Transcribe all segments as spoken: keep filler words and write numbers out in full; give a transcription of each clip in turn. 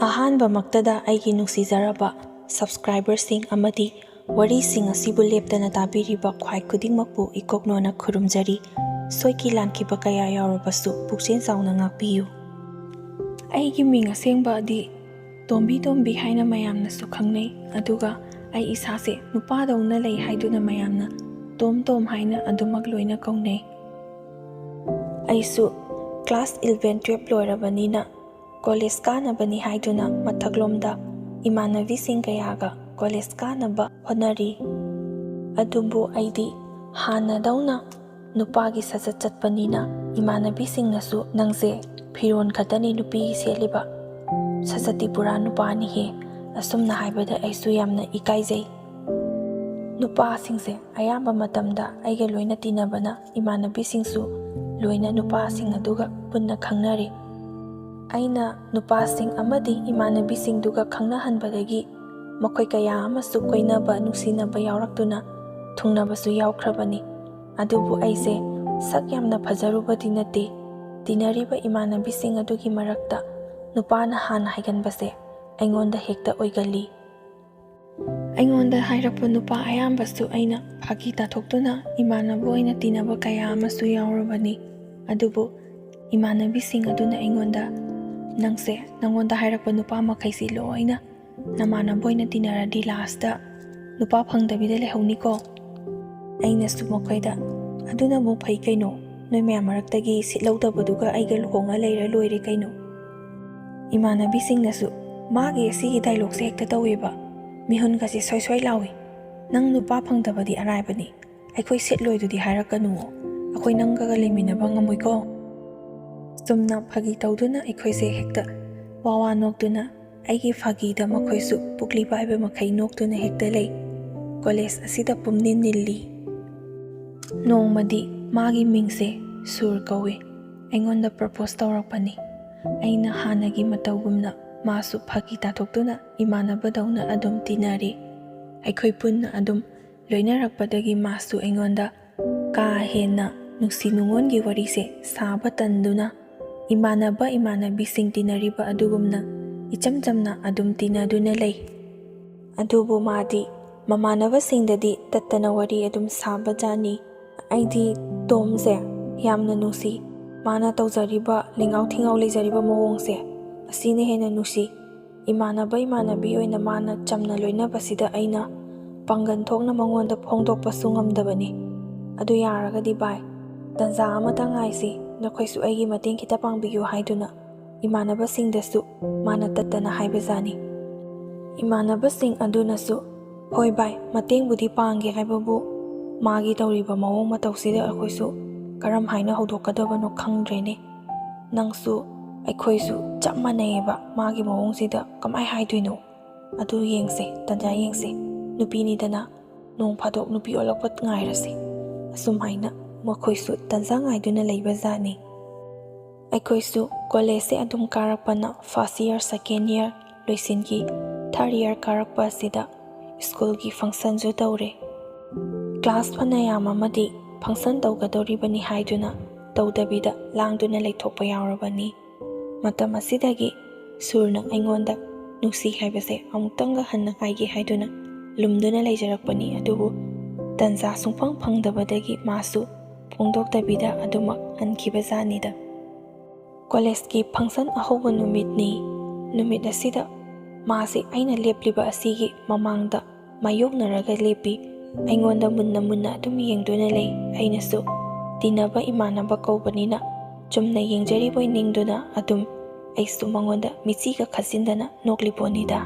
ꯑꯍꯥꯟꯕꯃꯛꯇꯗ ꯑꯩꯒꯤ ꯅꯨꯡꯁꯤꯖꯔꯕ subscriberꯁꯤꯡ ꯑꯃꯗꯤ ꯋꯥꯔꯤꯁꯤꯡ ꯑꯁꯤꯕꯨ ꯂꯦꯞꯇꯅ ꯇꯥꯕꯤꯔꯤꯕ ꯈ꯭ꯋꯥꯏ ꯈꯨꯗꯤꯡꯃꯛꯄꯨ ꯏꯀꯣꯛꯅꯣꯅ ꯈꯨꯔꯨꯝꯖꯔꯤ꯫ ꯁꯣꯏꯈꯤ ꯂꯥꯟꯈꯤꯕ ꯀꯌꯥ ꯌꯥꯎꯔꯕꯁꯨ ꯄꯨꯛꯆꯦꯜ ꯆꯥꯎꯅ ꯉꯥꯛꯄꯤꯌꯨ꯫ ꯑꯩꯒꯤ ꯃꯤꯡ ꯑꯁꯦꯡꯕꯗꯤ ꯇꯣꯝꯕꯤ ꯇꯣꯝꯕꯤ ꯍꯥꯏꯅ ꯃꯌꯥꯝꯅꯁꯨ ꯈꯪꯅꯩ, ꯑꯗꯨꯒ ꯑꯩ ꯏꯁꯥꯁꯦ ꯅꯨꯄꯥꯗꯧꯅ ꯂꯩ ꯍꯥꯏꯗꯨꯅ ꯃꯌꯥꯝꯅ ꯇꯣꯝ ꯇꯣꯝ ꯍꯥꯏꯅ ꯑꯗꯨꯃꯛ ꯂꯣꯏꯅ ꯀꯧꯅꯩ꯫ ꯑꯩꯁꯨ class eleven twelve ꯂꯣꯏꯔꯕꯅꯤꯅ college ꯀꯥꯅꯕꯅꯤ ꯍꯥꯏꯗꯨꯅ ꯃꯊꯛꯂꯣꯝꯗ ꯏꯃꯥꯟꯅꯕꯤꯁꯤꯡ ꯀꯌꯥꯒ college ꯀꯥꯅꯕ ꯍꯣꯠꯅꯔꯤ꯫ ꯑꯗꯨꯕꯨ ꯑꯩꯗꯤ ꯍꯥꯟꯅꯗꯧꯅ ꯅꯨꯄꯥꯒꯤ ꯁꯥꯖꯠ ꯆꯠꯄꯅꯤꯅ ꯏꯃꯥꯟꯅꯕꯤꯁꯤꯡꯅꯁꯨ "ꯅꯪꯁꯦ ꯐꯤꯔꯣꯟ ꯈꯛꯇꯅꯤ ꯅꯨꯄꯤꯒꯤ ꯁꯦꯠꯂꯤꯕ, ꯁꯥꯖꯠꯇꯤ ꯄꯨꯔꯥ ꯅꯨꯄꯥꯅꯤꯍꯦ" ꯑꯁꯨꯝꯅ ꯍꯥꯏꯕꯗ ꯑꯩꯁꯨ ꯌꯥꯝꯅ ꯏꯀꯥꯏꯖꯩ꯫ ꯅꯨꯄꯥꯁꯤꯡꯁꯦ ꯑꯌꯥꯝꯕ ꯃꯇꯝꯗ ꯑꯩꯒ ꯂꯣꯏꯅ ꯇꯤꯟꯅꯕꯅ ꯏꯃꯥꯟꯅꯕꯤꯁꯤꯡꯁꯨ ꯂꯣꯏꯅ ꯅꯨꯄꯥꯁꯤꯡ ꯑꯗꯨꯒ ꯄꯨꯟꯅ ꯈꯪꯅꯔꯤ꯫ ꯑꯩꯅ ꯅꯨꯄꯥꯁꯤꯡ ꯑꯃꯗꯤ ꯏꯃꯥꯟꯅꯕꯤꯁꯤꯡꯗꯨꯒ ꯈꯪꯅꯍꯟꯕꯗꯒꯤ ꯃꯈꯣꯏ ꯀꯌꯥ ꯑꯃꯁꯨ ꯀꯣꯏꯅꯕ, ꯅꯨꯡꯁꯤꯅꯕ ꯌꯥꯎꯔꯛꯇꯨꯅ ꯊꯨꯡꯅꯕꯁꯨ ꯌꯥꯎꯈ꯭ꯔꯕꯅꯤ꯫ ꯑꯗꯨꯕꯨ ꯑꯩꯁꯦ ꯁꯛ ꯌꯥꯝꯅ ꯐꯖꯔꯨꯕꯗꯤ ꯅꯠꯇꯦ꯫ ꯇꯤꯟꯅꯔꯤꯕ ꯏꯃꯥꯟꯅꯕꯤꯁꯤꯡ ꯑꯗꯨꯒꯤ ꯃꯔꯛꯇ ꯅꯨꯄꯥꯅ ꯍꯥꯟꯅ ꯍꯥꯏꯒꯟꯕꯁꯦ ꯑꯩꯉꯣꯟꯗ ꯍꯦꯛꯇ ꯑꯣꯏꯒꯜꯂꯤ꯫ ꯑꯩꯉꯣꯟꯗ ꯍꯥꯏꯔꯛꯄ ꯅꯨꯄꯥ ꯑꯌꯥꯝꯕꯁꯨ ꯑꯩꯅ ꯐꯥꯒꯤ ꯇꯥꯊꯣꯛꯇꯨꯅ ꯏꯃꯥꯟꯅꯕ ꯑꯣꯏꯅ ꯇꯤꯟꯅꯕ ꯀꯌꯥ ꯑꯃꯁꯨ ꯌꯥꯎꯔꯕꯅꯤ꯫ ꯑꯗꯨꯕꯨ ꯏꯃꯥꯟꯅꯕꯤꯁꯤꯡ ꯑꯗꯨꯅ ꯑꯩꯉꯣꯟꯗ "ꯅꯪꯁꯦ ꯅꯉꯣꯟꯗ ꯍꯥꯏꯔꯛꯄ ꯅꯨꯄꯥ ꯃꯈꯩꯁꯤ ꯂꯣꯏꯅ ꯅꯃꯥꯟꯅꯕ ꯑꯣꯏꯅ ꯇꯤꯟꯅꯔꯗꯤ lastꯇ ꯅꯨꯄꯥ ꯐꯪꯗꯕꯤꯗ ꯂꯩꯍꯧꯅꯤꯀꯣ?" ꯑꯩꯅꯁꯨ ꯃꯈꯣꯏꯗ "ꯑꯗꯨꯅꯕꯨ ꯐꯩ ꯀꯩꯅꯣ, ꯅꯣꯏ ꯃꯌꯥꯝ ꯃꯔꯛꯇꯒꯤ ꯁꯤꯠ ꯂꯧꯗꯕꯗꯨꯒ ꯑꯩꯒ ꯂꯨꯍꯣꯡꯉ ꯂꯩꯔ ꯂꯣꯏꯔꯦ ꯀꯩꯅꯣ?" ꯏꯃꯥꯟꯅꯕꯤꯁꯤꯡꯅꯁꯨ "ꯃꯥꯒꯤ ꯑꯁꯤꯒꯤ dialogueꯁꯦ ꯍꯦꯛꯇ ꯇꯧꯋꯦꯕ, ꯃꯤꯍꯨꯟꯒꯁꯦ ꯁ꯭ꯋꯥꯏ ꯁ꯭ꯋꯥꯏ ꯂꯥꯎꯏ, ꯅꯪ ꯅꯨꯄꯥ ꯐꯪꯗꯕꯗꯤ ꯑꯔꯥꯏꯕꯅꯤ, ꯑꯩꯈꯣꯏ ꯁꯤꯠꯂꯣꯏꯗꯨꯗꯤ ꯍꯥꯏꯔꯛꯀꯅꯨꯋꯣ, ꯑꯩꯈꯣꯏ ꯅꯪꯒꯒ ꯂꯩꯃꯤꯟꯅꯕ ꯉꯝꯃꯣꯏꯀꯣ?" ꯆꯨꯝꯅ ꯐꯥꯒꯤ ꯇꯧꯗꯨꯅ ꯑꯩꯈꯣꯏꯁꯦ ꯍꯦꯛꯇ ꯋꯥ ꯋꯥ ꯅꯣꯛꯇꯨꯅ, ꯑꯩꯒꯤ ꯐꯥꯒꯤꯗ ꯃꯈꯣꯏꯁꯨ ꯄꯨꯛꯂꯤ ꯄꯥꯏꯕ ꯃꯈꯩ ꯅꯣꯛꯇꯨꯅ ꯍꯦꯛꯇ ꯂꯩ꯫ College ꯑꯁꯤꯗ ꯄꯨꯝꯅꯤꯟ ꯅꯤꯜꯂꯤ꯫ ꯅꯣꯡꯃꯗꯤ ꯃꯥꯒꯤ ꯃꯤꯡꯁꯦ ꯁꯨꯔ ꯀꯧꯏ꯫ ꯑꯩꯉꯣꯟꯗ propose ꯇꯧꯔꯛꯄꯅꯤ꯫ ꯑꯩꯅ ꯍꯥꯟꯅꯒꯤ ꯃꯇꯧꯒꯨꯝꯅ ꯃꯥꯁꯨ ꯐꯥꯒꯤ ꯇꯥꯊꯣꯛꯇꯨꯅ ꯏꯃꯥꯟꯅꯕꯗꯧꯅ ꯑꯗꯨꯝ ꯇꯤꯟꯅꯔꯤ꯫ ꯑꯩꯈꯣꯏ ꯄꯨꯟꯅ ꯑꯗꯨꯝ ꯂꯣꯏꯅꯔꯛꯄꯗꯒꯤ ꯃꯥꯁꯨ ꯑꯩꯉꯣꯟꯗ ꯀꯥ ꯍꯦꯟꯅ ꯅꯨꯡꯁꯤ ꯅꯨꯡꯉꯣꯟꯒꯤ ꯋꯥꯔꯤꯁꯦ ꯁꯥꯕ ꯇꯟꯗꯨꯅ ꯏꯃꯥꯟꯅꯕ ꯏꯃꯥꯟꯅꯕꯤꯁꯤꯡ ꯇꯤꯟꯅꯔꯤꯕ ꯑꯗꯨꯒꯨꯝꯅ ꯏꯆꯝ ꯆꯝꯅ ꯑꯗꯨꯝ ꯇꯤꯟꯅꯗꯨꯅ ꯂꯩ꯫ ꯑꯗꯨꯕꯨ ꯃꯥꯗꯤ ꯃꯃꯥꯟꯅꯕꯁꯤꯡꯗꯗꯤ ꯇꯠꯇꯅ ꯋꯥꯔꯤ ꯑꯗꯨꯝ ꯁꯥꯕꯖꯥꯠꯅꯤ꯫ ꯑꯩꯗꯤ ꯇꯣꯝꯁꯦ ꯌꯥꯝꯅ ꯅꯨꯡꯁꯤ꯫ ꯃꯥꯅ ꯇꯧꯖꯔꯤꯕ ꯂꯤꯉꯥꯎ ꯊꯤꯉꯥꯎ ꯂꯩꯖꯔꯤꯕ ꯃꯑꯣꯡꯁꯦ, ꯑꯁꯤꯅ ꯍꯦꯟꯅ ꯅꯨꯡꯁꯤ꯫ ꯏꯃꯥꯟꯅꯕ ꯏꯃꯥꯟꯅꯕꯤ ꯑꯣꯏꯅ ꯃꯥꯅ ꯆꯝꯅ ꯂꯣꯏꯅꯕꯁꯤꯗ ꯑꯩꯅ ꯄꯥꯡꯒꯜ ꯊꯣꯛꯅ ꯃꯉꯣꯟꯗ ꯐꯣꯡꯗꯣꯛꯄꯁꯨ ꯉꯝꯗꯕꯅꯤ꯫ ꯑꯗꯨ ꯌꯥꯔꯒꯗꯤ ꯚꯥꯏ, ꯇꯟꯖꯥ ꯑꯃꯇ ꯉꯥꯏꯁꯤ, ꯅꯈꯣꯏꯁꯨ ꯑꯩꯒꯤ ꯃꯇꯦꯡ ꯈꯤꯇ ꯄꯥꯡꯕꯤꯌꯨ ꯍꯥꯏꯗꯨꯅ ꯏꯃꯥꯟꯅꯕꯁꯤꯡꯗꯁꯨ ꯃꯥꯅ ꯇꯠꯇꯅ ꯍꯥꯏꯕꯖꯥꯠꯅꯤ꯫ ꯏꯃꯥꯟꯅꯕꯁꯤꯡ ꯑꯗꯨꯅꯁꯨ, "ꯍꯣꯏ ꯚꯥꯏ, ꯃꯇꯦꯡꯕꯨꯗꯤ ꯄꯥꯡꯒꯦ ꯍꯥꯏꯕꯕꯨ ꯃꯥꯒꯤ ꯇꯧꯔꯤꯕ ꯃꯑꯣꯡ ꯃꯇꯧꯁꯤꯗ ꯑꯩꯈꯣꯏꯁꯨ ꯀꯔꯝ ꯍꯥꯏꯅ ꯍꯧꯗꯣꯛꯀꯗꯕꯅꯣ ꯈꯪꯗ꯭ꯔꯦꯅꯦ꯫ ꯅꯪꯁꯨ ꯑꯩꯈꯣꯏꯁꯨ ꯆꯞ ꯃꯥꯟꯅꯩꯌꯦꯕ, ꯃꯥꯒꯤ ꯃꯑꯣꯡꯁꯤꯗ ꯀꯃꯥꯏ ꯍꯥꯏꯗꯣꯏꯅꯣ? ꯑꯗꯨ ꯌꯦꯡꯁꯦ, ꯇꯟꯖꯥ ꯌꯦꯡꯁꯦ, ꯅꯨꯄꯤꯅꯤꯗꯅ, ꯅꯣꯡ ꯐꯥꯗꯣꯛ ꯅꯨꯄꯤ ꯑꯣꯜꯂꯛꯄ ꯉꯥꯏꯔꯁꯤ"꯫ ꯑꯁꯨꯝꯍꯥꯏꯅ ꯃꯈꯣꯏꯁꯨ ꯇꯟꯖꯥ ꯉꯥꯏꯗꯨꯅ ꯂꯩꯕꯖꯥꯠꯅꯤ꯫ ꯑꯩꯈꯣꯏꯁꯨ ꯀꯣꯂꯦꯖꯁꯦ ꯑꯗꯨꯝ ꯀꯥꯔꯛꯄꯅ first year, second year ꯂꯣꯏꯁꯤꯟꯈꯤ꯫ Third year ꯀꯥꯔꯛꯄ ꯑꯁꯤꯗ ꯁ꯭ꯀꯨꯜꯒꯤ ꯐꯪꯁꯟꯁꯨ ꯇꯧꯔꯦ꯫ ꯀ꯭ꯂꯥꯁ ꯐꯅꯌꯥꯝ ꯑꯃꯗꯤ ꯐꯪꯁꯟ ꯇꯧꯒꯗꯧꯔꯤꯕꯅꯤ ꯍꯥꯏꯗꯨꯅ ꯇꯧꯗꯕꯤꯗ ꯂꯥꯡꯗꯨꯅ ꯂꯩꯊꯣꯛꯄ ꯌꯥꯎꯔꯕꯅꯤ꯫ ꯃꯇꯝ ꯑꯁꯤꯗꯒꯤ ꯁꯨꯔꯅ ꯑꯩꯉꯣꯟꯗ ꯅꯨꯡꯁꯤ ꯍꯥꯏꯕꯁꯦ ꯑꯃꯨꯛꯇꯪꯒ ꯍꯟꯅ ꯍꯥꯏꯒꯦ ꯍꯥꯏꯗꯨꯅ ꯂꯨꯝꯗꯨꯅ ꯂꯩꯖꯔꯛꯄꯅꯤ꯫ ꯑꯗꯨꯕꯨ ꯇꯟꯖꯥ ꯁꯨꯡꯐꯪ ꯐꯪꯗꯕꯗꯒꯤ ꯃꯥꯁꯨ ꯐꯣꯡꯗꯣꯛꯇꯕꯤꯗ ꯑꯗꯨꯃꯛ ꯍꯟꯈꯤꯕꯖꯥꯠꯅꯤꯗ꯫ ꯀꯣꯂꯦꯖꯀꯤ ꯐꯪꯁꯟ ꯑꯍꯧꯕ ꯅꯨꯃꯤꯠꯅꯤ꯫ ꯅꯨꯃꯤꯠ ꯑꯁꯤꯗ ꯃꯥꯁꯤ ꯑꯩꯅ ꯂꯦꯞꯂꯤꯕ ꯑꯁꯤꯒꯤ ꯃꯃꯥꯡꯗ ꯃꯥꯌꯣꯛꯅꯔꯒ ꯂꯦꯞꯄꯤ꯫ ꯑꯩꯉꯣꯟꯗ ꯃꯨꯟꯅ ꯃꯨꯟꯅ ꯑꯗꯨꯝ ꯌꯦꯡꯗꯨꯅ ꯂꯩ꯫ ꯑꯩꯅꯁꯨ ꯇꯤꯟꯅꯕ ꯏꯃꯥꯟꯅꯕ ꯀꯧꯕꯅꯤꯅ ꯆꯨꯝꯅ ꯌꯦꯡꯖꯔꯤꯕꯣꯏ ꯅꯤꯡꯗꯨꯅ ꯑꯗꯨꯝ ꯑꯩꯁꯨ ꯃꯉꯣꯟꯗ ꯃꯤꯠꯆꯤꯒ ꯈꯠꯆꯤꯟꯗꯅ ꯅꯣꯛꯂꯤꯕꯣꯠꯅꯤꯗ꯫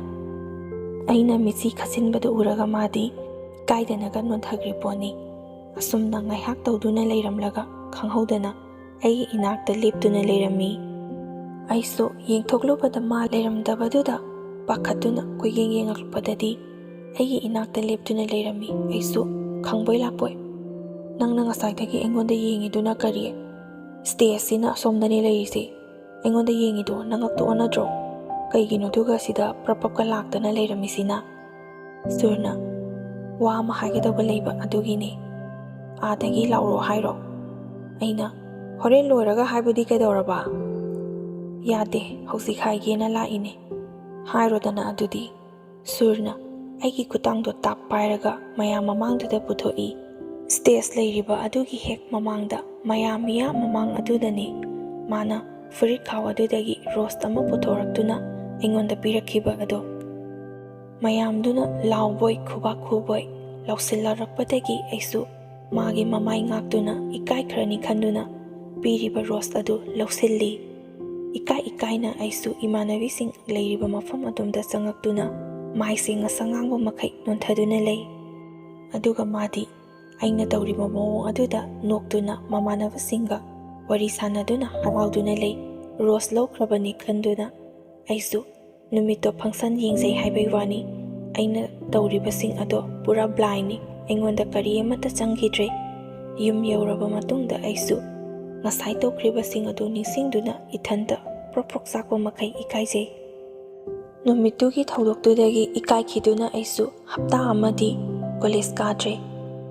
ꯑꯩꯅ ꯃꯤꯠꯆꯤ ꯈꯠꯆꯤꯟꯕꯗꯨ ꯎꯔꯒ ꯃꯥꯗꯤ ꯏꯀꯥꯏꯗꯅꯒ ꯅꯣꯟꯊꯈ꯭ꯔꯤꯕꯣꯠꯅꯤ꯫ ꯑꯁꯨꯝꯅ ꯉꯥꯏꯍꯥꯛ ꯇꯧꯗꯨꯅ ꯂꯩꯔꯝꯂꯒ ꯈꯪꯍꯧꯗꯅ ꯑꯩꯒꯤ ꯏꯅꯥꯛꯇ ꯂꯦꯞꯇꯨꯅ ꯂꯩꯔꯝꯃꯤ꯫ ꯑꯩꯁꯨ ꯌꯦꯡꯊꯣꯛꯂꯨꯕꯗ ꯃꯥ ꯂꯩꯔꯝꯗꯕꯗꯨꯗ ꯄꯥꯈꯠꯇꯨꯅ ꯀꯣꯏꯌꯦꯡ ꯌꯦꯡꯉꯛꯄꯗꯗꯤ ꯑꯩꯒꯤ ꯏꯅꯥꯛꯇ ꯂꯦꯞꯇꯨꯅ ꯂꯩꯔꯝꯃꯤ꯫ ꯑꯩꯁꯨ ꯈꯪꯕꯣꯏ ꯂꯥꯛꯄꯣꯏ, "ꯅꯪꯅ ꯉꯁꯥꯏꯗꯒꯤ ꯑꯩꯉꯣꯟꯗ ꯌꯦꯡꯉꯤꯗꯨꯅ ꯀꯔꯤ? ꯁ꯭ꯇꯦꯖꯁꯤꯅ ꯑꯁꯣꯝꯗꯅꯦ ꯂꯩꯔꯤꯁꯦ꯫ ꯑꯩꯉꯣꯟꯗ ꯌꯦꯡꯉꯤꯗꯣ ꯅꯉꯛꯇꯣ ꯑꯣꯟꯅꯗ꯭ꯔꯣ? ꯀꯩꯒꯤꯅꯣ ꯑꯗꯨꯒ ꯁꯤꯗ ꯄ꯭ꯔꯞ ꯄꯞꯀ ꯂꯥꯛꯇꯅ ꯂꯩꯔꯝꯃꯤꯁꯤꯅ?" ꯁꯨꯔꯅ ꯋꯥ ꯑꯃ ꯍꯥꯏꯒꯗꯧꯕ ꯂꯩꯕ ꯑꯗꯨꯒꯤꯅꯦ꯫ "ꯑꯥꯗꯒꯤ ꯂꯥꯎꯔꯣ ꯍꯥꯏꯔꯣ?" ꯑꯩꯅ, "ꯍꯣꯔꯦꯟ ꯂꯣꯏꯔꯒ ꯍꯥꯏꯕꯗꯤ ꯀꯩꯗꯧꯔꯕ?" "ꯌꯥꯗꯦ, ꯍꯧꯖꯤꯛ ꯍꯥꯏꯒꯦꯅ ꯂꯥꯛꯏꯅꯦ꯫ ꯍꯥꯏꯔꯣꯗꯅ ꯑꯗꯨꯗꯤ꯫" ꯁꯨꯔꯅ ꯑꯩꯒꯤ ꯈꯨꯠꯇꯥꯡꯗꯣ ꯇꯥꯞ ꯄꯥꯏꯔꯒ ꯃꯌꯥꯝ ꯃꯃꯥꯡꯗꯨꯗ ꯄꯨꯊꯣꯛꯏ꯫ ꯁ꯭ꯇꯦꯖ ꯂꯩꯔꯤꯕ ꯑꯗꯨꯒꯤ ꯍꯦꯛ ꯃꯃꯥꯡꯗ, ꯃꯌꯥꯝ ꯃꯤꯌꯥꯝ ꯃꯃꯥꯡ ꯑꯗꯨꯗꯅꯤ ꯃꯥꯅ ꯐꯨꯔꯤꯠ ꯈꯥꯎ ꯑꯗꯨꯗꯒꯤ ꯔꯣꯁ ꯑꯃ ꯄꯨꯊꯣꯔꯛꯇꯨꯅ ꯑꯩꯉꯣꯟꯗ ꯄꯤꯔꯛꯈꯤꯕ ꯑꯗꯣ꯫ ꯃꯌꯥꯝꯗꯨꯅ ꯂꯥꯎꯕꯣꯏ ꯈꯨꯕꯥꯛ ꯈꯨꯕꯣꯏ ꯂꯥꯎꯁꯤꯜꯂꯛꯄꯗꯒꯤ ꯑꯩꯁꯨ ꯃꯥꯒꯤ ꯃꯃꯥꯏ ꯉꯥꯛꯇꯨꯅ ꯏꯀꯥꯏꯈ꯭ꯔꯅꯤ ꯈꯟꯗꯨꯅ ꯄꯤꯔꯤꯕ ꯔꯣꯁ ꯑꯗꯨ ꯂꯧꯁꯤꯜꯂꯤ꯫ ꯏꯀꯥꯏ ꯏꯀꯥꯏꯅ ꯑꯩꯁꯨ ꯏꯃꯥꯟꯅꯕꯤꯁꯤꯡ ꯂꯩꯔꯤꯕ ꯃꯐꯝ ꯑꯗꯨꯝꯗ ꯆꯪꯉꯛꯇꯨꯅ ꯃꯥꯏꯁꯦ ꯉꯁꯪ ꯉꯥꯡꯕ ꯃꯈꯩ ꯅꯣꯟꯊꯗꯨꯅ ꯂꯩ꯫ ꯑꯗꯨꯒ ꯃꯥꯗꯤ ꯑꯩꯅ ꯇꯧꯔꯤꯕ ꯃꯑꯣꯡ ꯑꯗꯨꯗ ꯅꯣꯛꯇꯨꯅ ꯃꯃꯥꯟꯅꯕꯁꯤꯡꯒ ꯋꯥꯔꯤ ꯁꯥꯟꯅꯗꯨꯅ ꯍꯔꯥꯎꯗꯨꯅ ꯂꯩ꯫ ꯔꯣꯁ ꯂꯧꯈ꯭ꯔꯕꯅꯤ ꯈꯟꯗꯨꯅ ꯑꯩꯁꯨ ꯅꯨꯃꯤꯠꯇꯣ ꯐꯪꯁꯟ ꯌꯦꯡꯖꯩ ꯍꯥꯏꯕꯩ ꯋꯥꯅꯤ, ꯑꯩꯅ ꯇꯧꯔꯤꯕꯁꯤꯡ ꯑꯗꯣ ꯄꯨꯔꯥ ꯕ꯭ꯂꯥꯏꯟꯅꯤ꯫ ꯑꯩꯉꯣꯟꯗ ꯀꯔꯤ ꯑꯃꯠꯇ ꯆꯪꯈꯤꯗ꯭ꯔꯦ꯫ ꯌꯨꯝ ꯌꯧꯔꯕ ꯃꯇꯨꯡꯗ ꯑꯩꯁꯨ ꯉꯁꯥꯏ ꯇꯧꯈ꯭ꯔꯤꯕꯁꯤꯡ ꯑꯗꯨ ꯅꯤꯡꯁꯤꯡꯗꯨꯅ ꯏꯊꯟꯇ ꯄ꯭ꯔꯣꯛ ꯄ꯭ꯔꯣꯛ ꯆꯥꯛꯄ ꯃꯈꯩ ꯏꯀꯥꯏꯖꯩ꯫ ꯅꯨꯃꯤꯠꯇꯨꯒꯤ ꯊꯧꯗꯣꯛꯇꯨꯗꯒꯤ ꯏꯀꯥꯏꯈꯤꯗꯨꯅ ꯑꯩꯁꯨ ꯍꯞꯇꯥ ꯑꯃꯗꯤ ꯀꯣꯂꯦꯖ ꯀꯥꯗ꯭ꯔꯦ꯫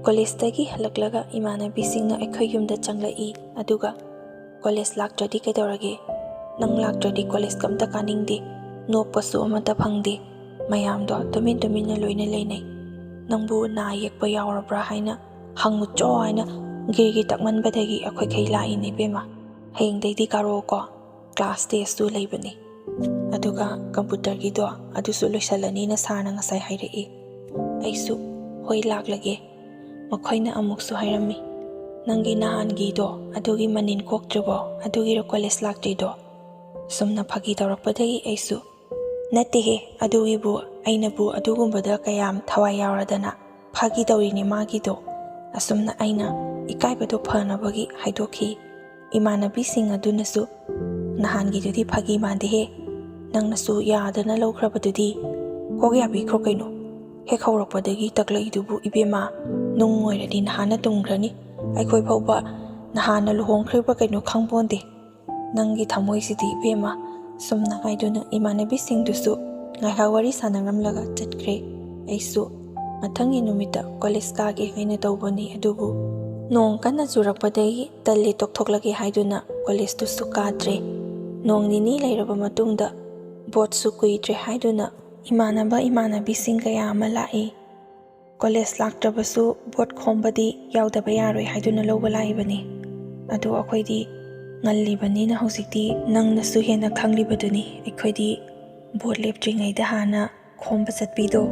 ꯀꯣꯂꯦꯖꯇꯒꯤ ꯍꯜꯂꯛꯂꯒ ꯏꯃꯥꯟꯅꯕꯤꯁꯤꯡꯅ ꯑꯩꯈꯣꯏ ꯌꯨꯝꯗ ꯆꯪꯂꯛꯏ, ꯑꯗꯨꯒ "ꯀꯣꯂꯦꯖ ꯂꯥꯛꯇ꯭ꯔꯗꯤ ꯀꯩꯗꯧꯔꯒꯦ? ꯅꯪ ꯂꯥꯛꯇ꯭ꯔꯗꯤ ꯀꯣꯂꯦꯖ ꯀꯝꯇ ꯀꯥꯅꯤꯡꯗꯦ, ꯅꯣꯛꯄꯁꯨ ꯑꯃꯠꯇ ꯐꯪꯗꯦ꯫" ꯃꯌꯥꯝꯗꯣ ꯇꯨꯃꯤꯟ ꯇꯨꯃꯤꯟꯅ ꯂꯣꯏꯅ ꯂꯩꯅꯩ꯫ "ꯅꯪꯕꯨ ꯅꯥ ꯌꯦꯛꯄ ꯌꯥꯎꯔꯕ꯭ꯔꯥ?" ꯍꯥꯏꯅ ꯍꯪꯉꯨꯆꯣ ꯍꯥꯏꯅ ꯒꯤꯔꯒꯤ ꯇꯛꯃꯟꯕꯗꯒꯤ ꯑꯩꯈꯣꯏꯈꯩ ꯂꯥꯛꯏꯅꯦ ꯏꯕꯦꯝꯃ꯫ "ꯍꯌꯦꯡꯗꯩꯗꯤ ꯀꯥꯔꯛꯑꯣꯀꯣ, ꯀ꯭ꯂꯥꯁ ꯇꯦꯁꯇꯨ ꯂꯩꯕꯅꯤ꯫ ꯑꯗꯨꯒ ꯀꯝꯄ꯭ꯌꯨꯇꯔꯒꯤꯗꯣ ꯑꯗꯨꯁꯨ ꯂꯣꯏꯁꯤꯜꯂꯅꯤꯅ ꯁꯥꯔꯅ ꯉꯁꯥꯏ ꯍꯥꯏꯔꯛꯏ꯫" ꯑꯩꯁꯨ "ꯍꯣꯏ, ꯂꯥꯛꯂꯒꯦ꯫" ꯃꯈꯣꯏꯅ ꯑꯃꯨꯛꯁꯨ ꯍꯥꯏꯔꯝꯃꯤ, "ꯅꯪꯒꯤ ꯅꯍꯥꯟꯒꯤꯗꯣ ꯑꯗꯨꯒꯤ ꯃꯅꯤꯟ ꯀꯣꯛꯇ꯭ꯔꯤꯕꯣ? ꯑꯗꯨꯒꯤꯔꯣ ꯀꯣꯂꯦꯖ ꯂꯥꯛꯇ꯭ꯔꯤꯗꯣ?" ꯁꯨꯝꯅ ꯐꯥꯒꯤ ꯇꯧꯔꯛꯄꯗꯒꯤ ꯑꯩꯁꯨ, "ꯅꯠꯇꯦꯍꯦ, ꯑꯗꯨꯒꯤꯕꯨ ꯑꯩꯅꯕꯨ ꯑꯗꯨꯒꯨꯝꯕꯗ ꯀꯌꯥꯝ ꯊꯋꯥꯏ ꯌꯥꯎꯔꯗꯅ, ꯐꯥꯒꯤ ꯇꯧꯔꯤꯅꯦ ꯃꯥꯒꯤꯗꯣ꯫" ꯑꯁꯨꯝꯅ ꯑꯩꯅ ꯏꯀꯥꯏꯕꯗꯣ ꯐꯅꯕꯒꯤ ꯍꯥꯏꯗꯣꯛꯈꯤ꯫ ꯏꯃꯥꯟꯅꯕꯤꯁꯤꯡ ꯑꯗꯨꯅꯁꯨ, "ꯅꯍꯥꯟꯒꯤꯗꯨꯗꯤ ꯐꯥꯒꯤ ꯃꯥꯟꯗꯦꯍꯦ, ꯅꯪꯅꯁꯨ ꯌꯥꯗꯅ ꯂꯧꯈ꯭ꯔꯕꯗꯨꯗꯤ꯫ ꯀꯣꯛ ꯌꯥꯕꯤꯈ꯭ꯔꯣ ꯀꯩꯅꯣ꯫ ꯍꯦꯛ ꯍꯧꯔꯛꯄꯗꯒꯤ ꯇꯛꯂꯛꯏꯗꯨꯕꯨ ꯏꯕꯦꯝꯃ, ꯅꯨꯡ ꯑꯣꯏꯔꯗꯤ ꯅꯍꯥꯟꯅ ꯇꯨꯝꯈ꯭ꯔꯅꯤ꯫ ꯑꯩꯈꯣꯏ ꯐꯥꯎꯕ ꯅꯍꯥꯟꯅ ꯂꯨꯍꯣꯡꯈ꯭ꯔꯤꯕ ꯀꯩꯅꯣ ꯈꯪꯄꯣꯟꯗꯦ꯫ ꯅꯪꯒꯤ ꯊꯃꯣꯏꯁꯤꯗꯤ ꯏꯕꯦꯝꯃ꯫" ꯁꯨꯝꯅ ꯍꯥꯏꯗꯨꯅ ꯏꯃꯥꯟꯅꯕꯤꯁꯤꯡꯗꯨꯁꯨ ꯉꯥꯏꯍꯥꯛ ꯋꯥꯔꯤ ꯁꯥꯟꯅꯔꯝꯂꯒ ꯆꯠꯈ꯭ꯔꯦ꯫ ꯑꯩꯁꯨ ꯃꯊꯪꯒꯤ ꯅꯨꯃꯤꯠꯇ ꯀꯣꯂꯦꯖ ꯀꯥꯒꯦ ꯍꯥꯏꯅ ꯇꯧꯕꯅꯤ, ꯑꯗꯨꯕꯨ ꯅꯣꯡ ꯀꯟꯅ ꯆꯨꯔꯛꯄꯗꯒꯤ ꯇꯜꯂꯦ, ꯇꯣꯛꯊꯣꯛꯂꯒꯦ ꯍꯥꯏꯗꯨꯅ ꯀꯣꯂꯦꯖꯇꯨꯁꯨ ꯀꯥꯗ꯭ꯔꯦ꯫ ꯅꯣꯡ ꯅꯤꯅꯤ ꯂꯩꯔꯕ ꯃꯇꯨꯡꯗ ꯕꯣꯠꯁꯨ ꯀꯨꯏꯗ꯭ꯔꯦ ꯍꯥꯏꯗꯨꯅ ꯏꯃꯥꯟꯅꯕ ꯏꯃꯥꯟꯅꯕꯤꯁꯤꯡ ꯀꯌꯥ ꯑꯃ ꯂꯥꯛꯏ꯫ ꯀꯣꯂꯦꯖ ꯂꯥꯛꯇ꯭ꯔꯕꯁꯨ ꯕꯣꯠ ꯈꯣꯝꯕꯗꯤ ꯌꯥꯎꯗꯕ ꯌꯥꯔꯣꯏ ꯍꯥꯏꯗꯨꯅ ꯂꯧꯕ ꯂꯥꯛꯏꯕꯅꯤ꯫ ꯑꯗꯨ ꯑꯩꯈꯣꯏꯗꯤ ꯉꯜꯂꯤꯕꯅꯤꯅ ꯍꯧꯖꯤꯛꯇꯤ ꯅꯪꯅꯁꯨ ꯍꯦꯟꯅ ꯈꯪꯂꯤꯕꯗꯨꯅꯤ꯫ ꯑꯩꯈꯣꯏꯗꯤ ꯕꯣꯠ ꯂꯦꯞꯇ꯭ꯔꯤꯉꯩꯗ ꯍꯥꯟꯅ ꯈꯣꯝꯕ ꯆꯠꯄꯤꯗꯣ,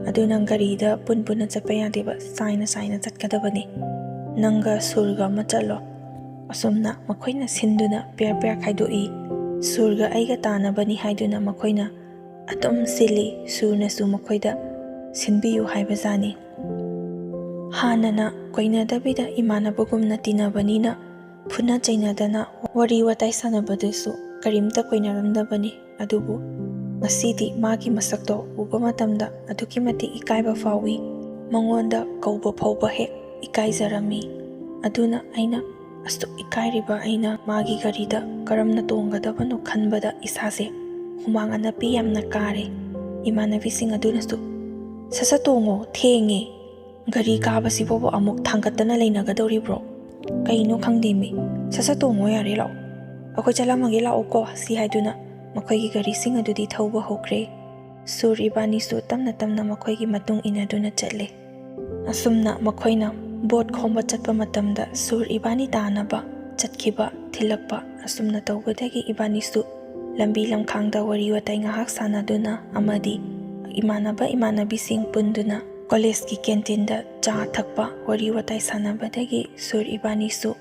ꯑꯗꯨꯅ ꯒꯥꯔꯤꯗ ꯄꯨꯟ ꯄꯨꯟꯅ ꯆꯠꯄ ꯌꯥꯗꯦꯕ, ꯆꯥꯏꯅ ꯆꯥꯏꯅ ꯆꯠꯀꯗꯕꯅꯤ꯫ ꯅꯪꯒ ꯁꯨꯔꯒ ꯑꯃ ꯆꯠꯂꯣ꯫ ꯑꯁꯨꯝꯅ ꯃꯈꯣꯏꯅ ꯁꯤꯟꯗꯨꯅ ꯄꯤꯌꯔ ꯄꯤꯌꯔ ꯈꯥꯏꯗꯣꯛꯏ꯫ ꯁꯨꯔꯒ ꯑꯩꯒ ꯇꯥꯟꯅꯕꯅꯤ ꯍꯥꯏꯗꯨꯅ ꯃꯈꯣꯏꯅ ꯑꯗꯨꯝ ꯁꯤꯜꯂꯤ꯫ ꯁꯨꯔꯅꯁꯨ ꯃꯈꯣꯏꯗ ꯁꯤꯟꯕꯤꯌꯨ ꯍꯥꯏꯕꯖꯥꯠꯅꯤ꯫ ꯍꯥꯟꯅꯅ ꯀꯣꯏꯅꯗꯕꯤꯗ ꯏꯃꯥꯟꯅꯕꯒꯨꯝꯅ ꯇꯤꯟꯅꯕꯅꯤꯅ ꯐꯨꯅ ꯆꯩꯅꯗꯅ ꯋꯥꯔꯤ ꯋꯥꯇꯥꯏ ꯁꯥꯟꯅꯕꯗꯨꯁꯨ ꯀꯔꯤꯝꯇ ꯀꯣꯏꯅꯔꯝꯗꯕꯅꯤ꯫ ꯑꯗꯨꯕꯨ ꯉꯁꯤꯗꯤ ꯃꯥꯒꯤ ꯃꯁꯛꯇꯣ ꯎꯕ ꯃꯇꯝꯗ ꯑꯗꯨꯛꯀꯤ ꯃꯇꯤꯛ ꯏꯀꯥꯏꯕ ꯐꯥꯎꯏ꯫ ꯃꯉꯣꯟꯗ ꯀꯧꯕ ꯐꯥꯎꯕ ꯍꯦꯛ ꯏꯀꯥꯏꯖꯔꯝꯃꯤ꯫ ꯑꯗꯨꯅ ꯑꯩꯅ ꯑꯁꯨꯛ ꯏꯀꯥꯏꯔꯤꯕ ꯑꯩꯅ ꯃꯥꯒꯤ ꯒꯥꯔꯤꯗ ꯀꯔꯝꯅ ꯇꯣꯡꯒꯗꯕꯅꯣ ꯈꯟꯕꯗ ꯏꯁꯥꯁꯦ ꯍꯨꯃꯥꯡ ꯑꯅꯞꯄꯤ ꯌꯥꯝꯅ ꯀꯥꯔꯦ꯫ ꯏꯃꯥꯟꯅꯕꯤꯁꯤꯡ ꯑꯗꯨꯅꯁꯨ, "ꯁꯠ ꯁꯠ ꯇꯣꯡꯉꯣ, ꯊꯦꯡꯉꯦ꯫ ꯒꯥꯔꯤ ꯀꯥꯕꯁꯤꯐꯥꯎꯕ ꯑꯃꯨꯛ ꯊꯥꯡꯒꯠꯇꯅ ꯂꯩꯅꯒꯗꯧꯔꯤꯕ꯭ꯔꯣ? ꯀꯩꯅꯣ ꯈꯪꯗꯦꯃꯤ꯫ ꯁꯠ ꯁꯠ ꯇꯣꯡꯉꯣ ꯌꯥꯔꯦ, ꯂꯥꯛꯑꯣ꯫ ꯑꯩꯈꯣꯏ ꯆꯠꯂꯝꯃꯒꯦ, ꯂꯥꯛꯑꯣꯀꯣ", ꯁꯤ ꯍꯥꯏꯗꯨꯅ ꯃꯈꯣꯏꯒꯤ ꯒꯥꯔꯤꯁꯤꯡ ꯑꯗꯨꯗꯤ ꯊꯧꯕ ꯍꯧꯈ꯭ꯔꯦ꯫ ꯁꯨꯔ ꯏꯕꯥꯅꯤꯁꯨ ꯇꯞꯅ ꯇꯞꯅ ꯃꯈꯣꯏꯒꯤ ꯃꯇꯨꯡ ꯏꯟꯅꯗꯨꯅ ꯆꯠꯂꯦ꯫ ꯑꯁꯨꯝꯅ ꯃꯈꯣꯏꯅ ꯕꯣꯠ ꯈꯣꯝꯕ ꯆꯠꯄ ꯃꯇꯝꯗ ꯁꯨꯔ ꯏꯕꯥꯅꯤ ꯇꯥꯅꯕ ꯆꯠꯈꯤꯕ, ꯊꯤꯜꯂꯛꯄ, ꯑꯁꯨꯝꯅ ꯇꯧꯕꯗꯒꯤ ꯏꯕꯥꯅꯤꯁꯨ ꯂꯝꯕꯤ ꯂꯝꯈꯥꯡꯗ ꯋꯥꯔꯤ ꯋꯥꯇꯥꯏ ꯉꯥꯏꯍꯥꯛ ꯁꯥꯟꯅꯗꯨꯅ ꯑꯃꯗꯤ ꯏꯃꯥꯟꯅꯕ ꯏꯃꯥꯟꯅꯕꯤꯁꯤꯡ ꯄꯨꯟꯗꯨꯅ ꯀꯣꯂꯦꯖꯀꯤ ꯀꯦꯟꯇꯤꯟꯗ ꯆꯥ ꯊꯛꯄ, ꯋꯥꯔꯤ ꯋꯥꯇꯥꯏ ꯁꯥꯟꯅꯕꯗꯒꯤ ꯁꯨꯔ ꯏꯕꯥꯅꯤꯁꯨ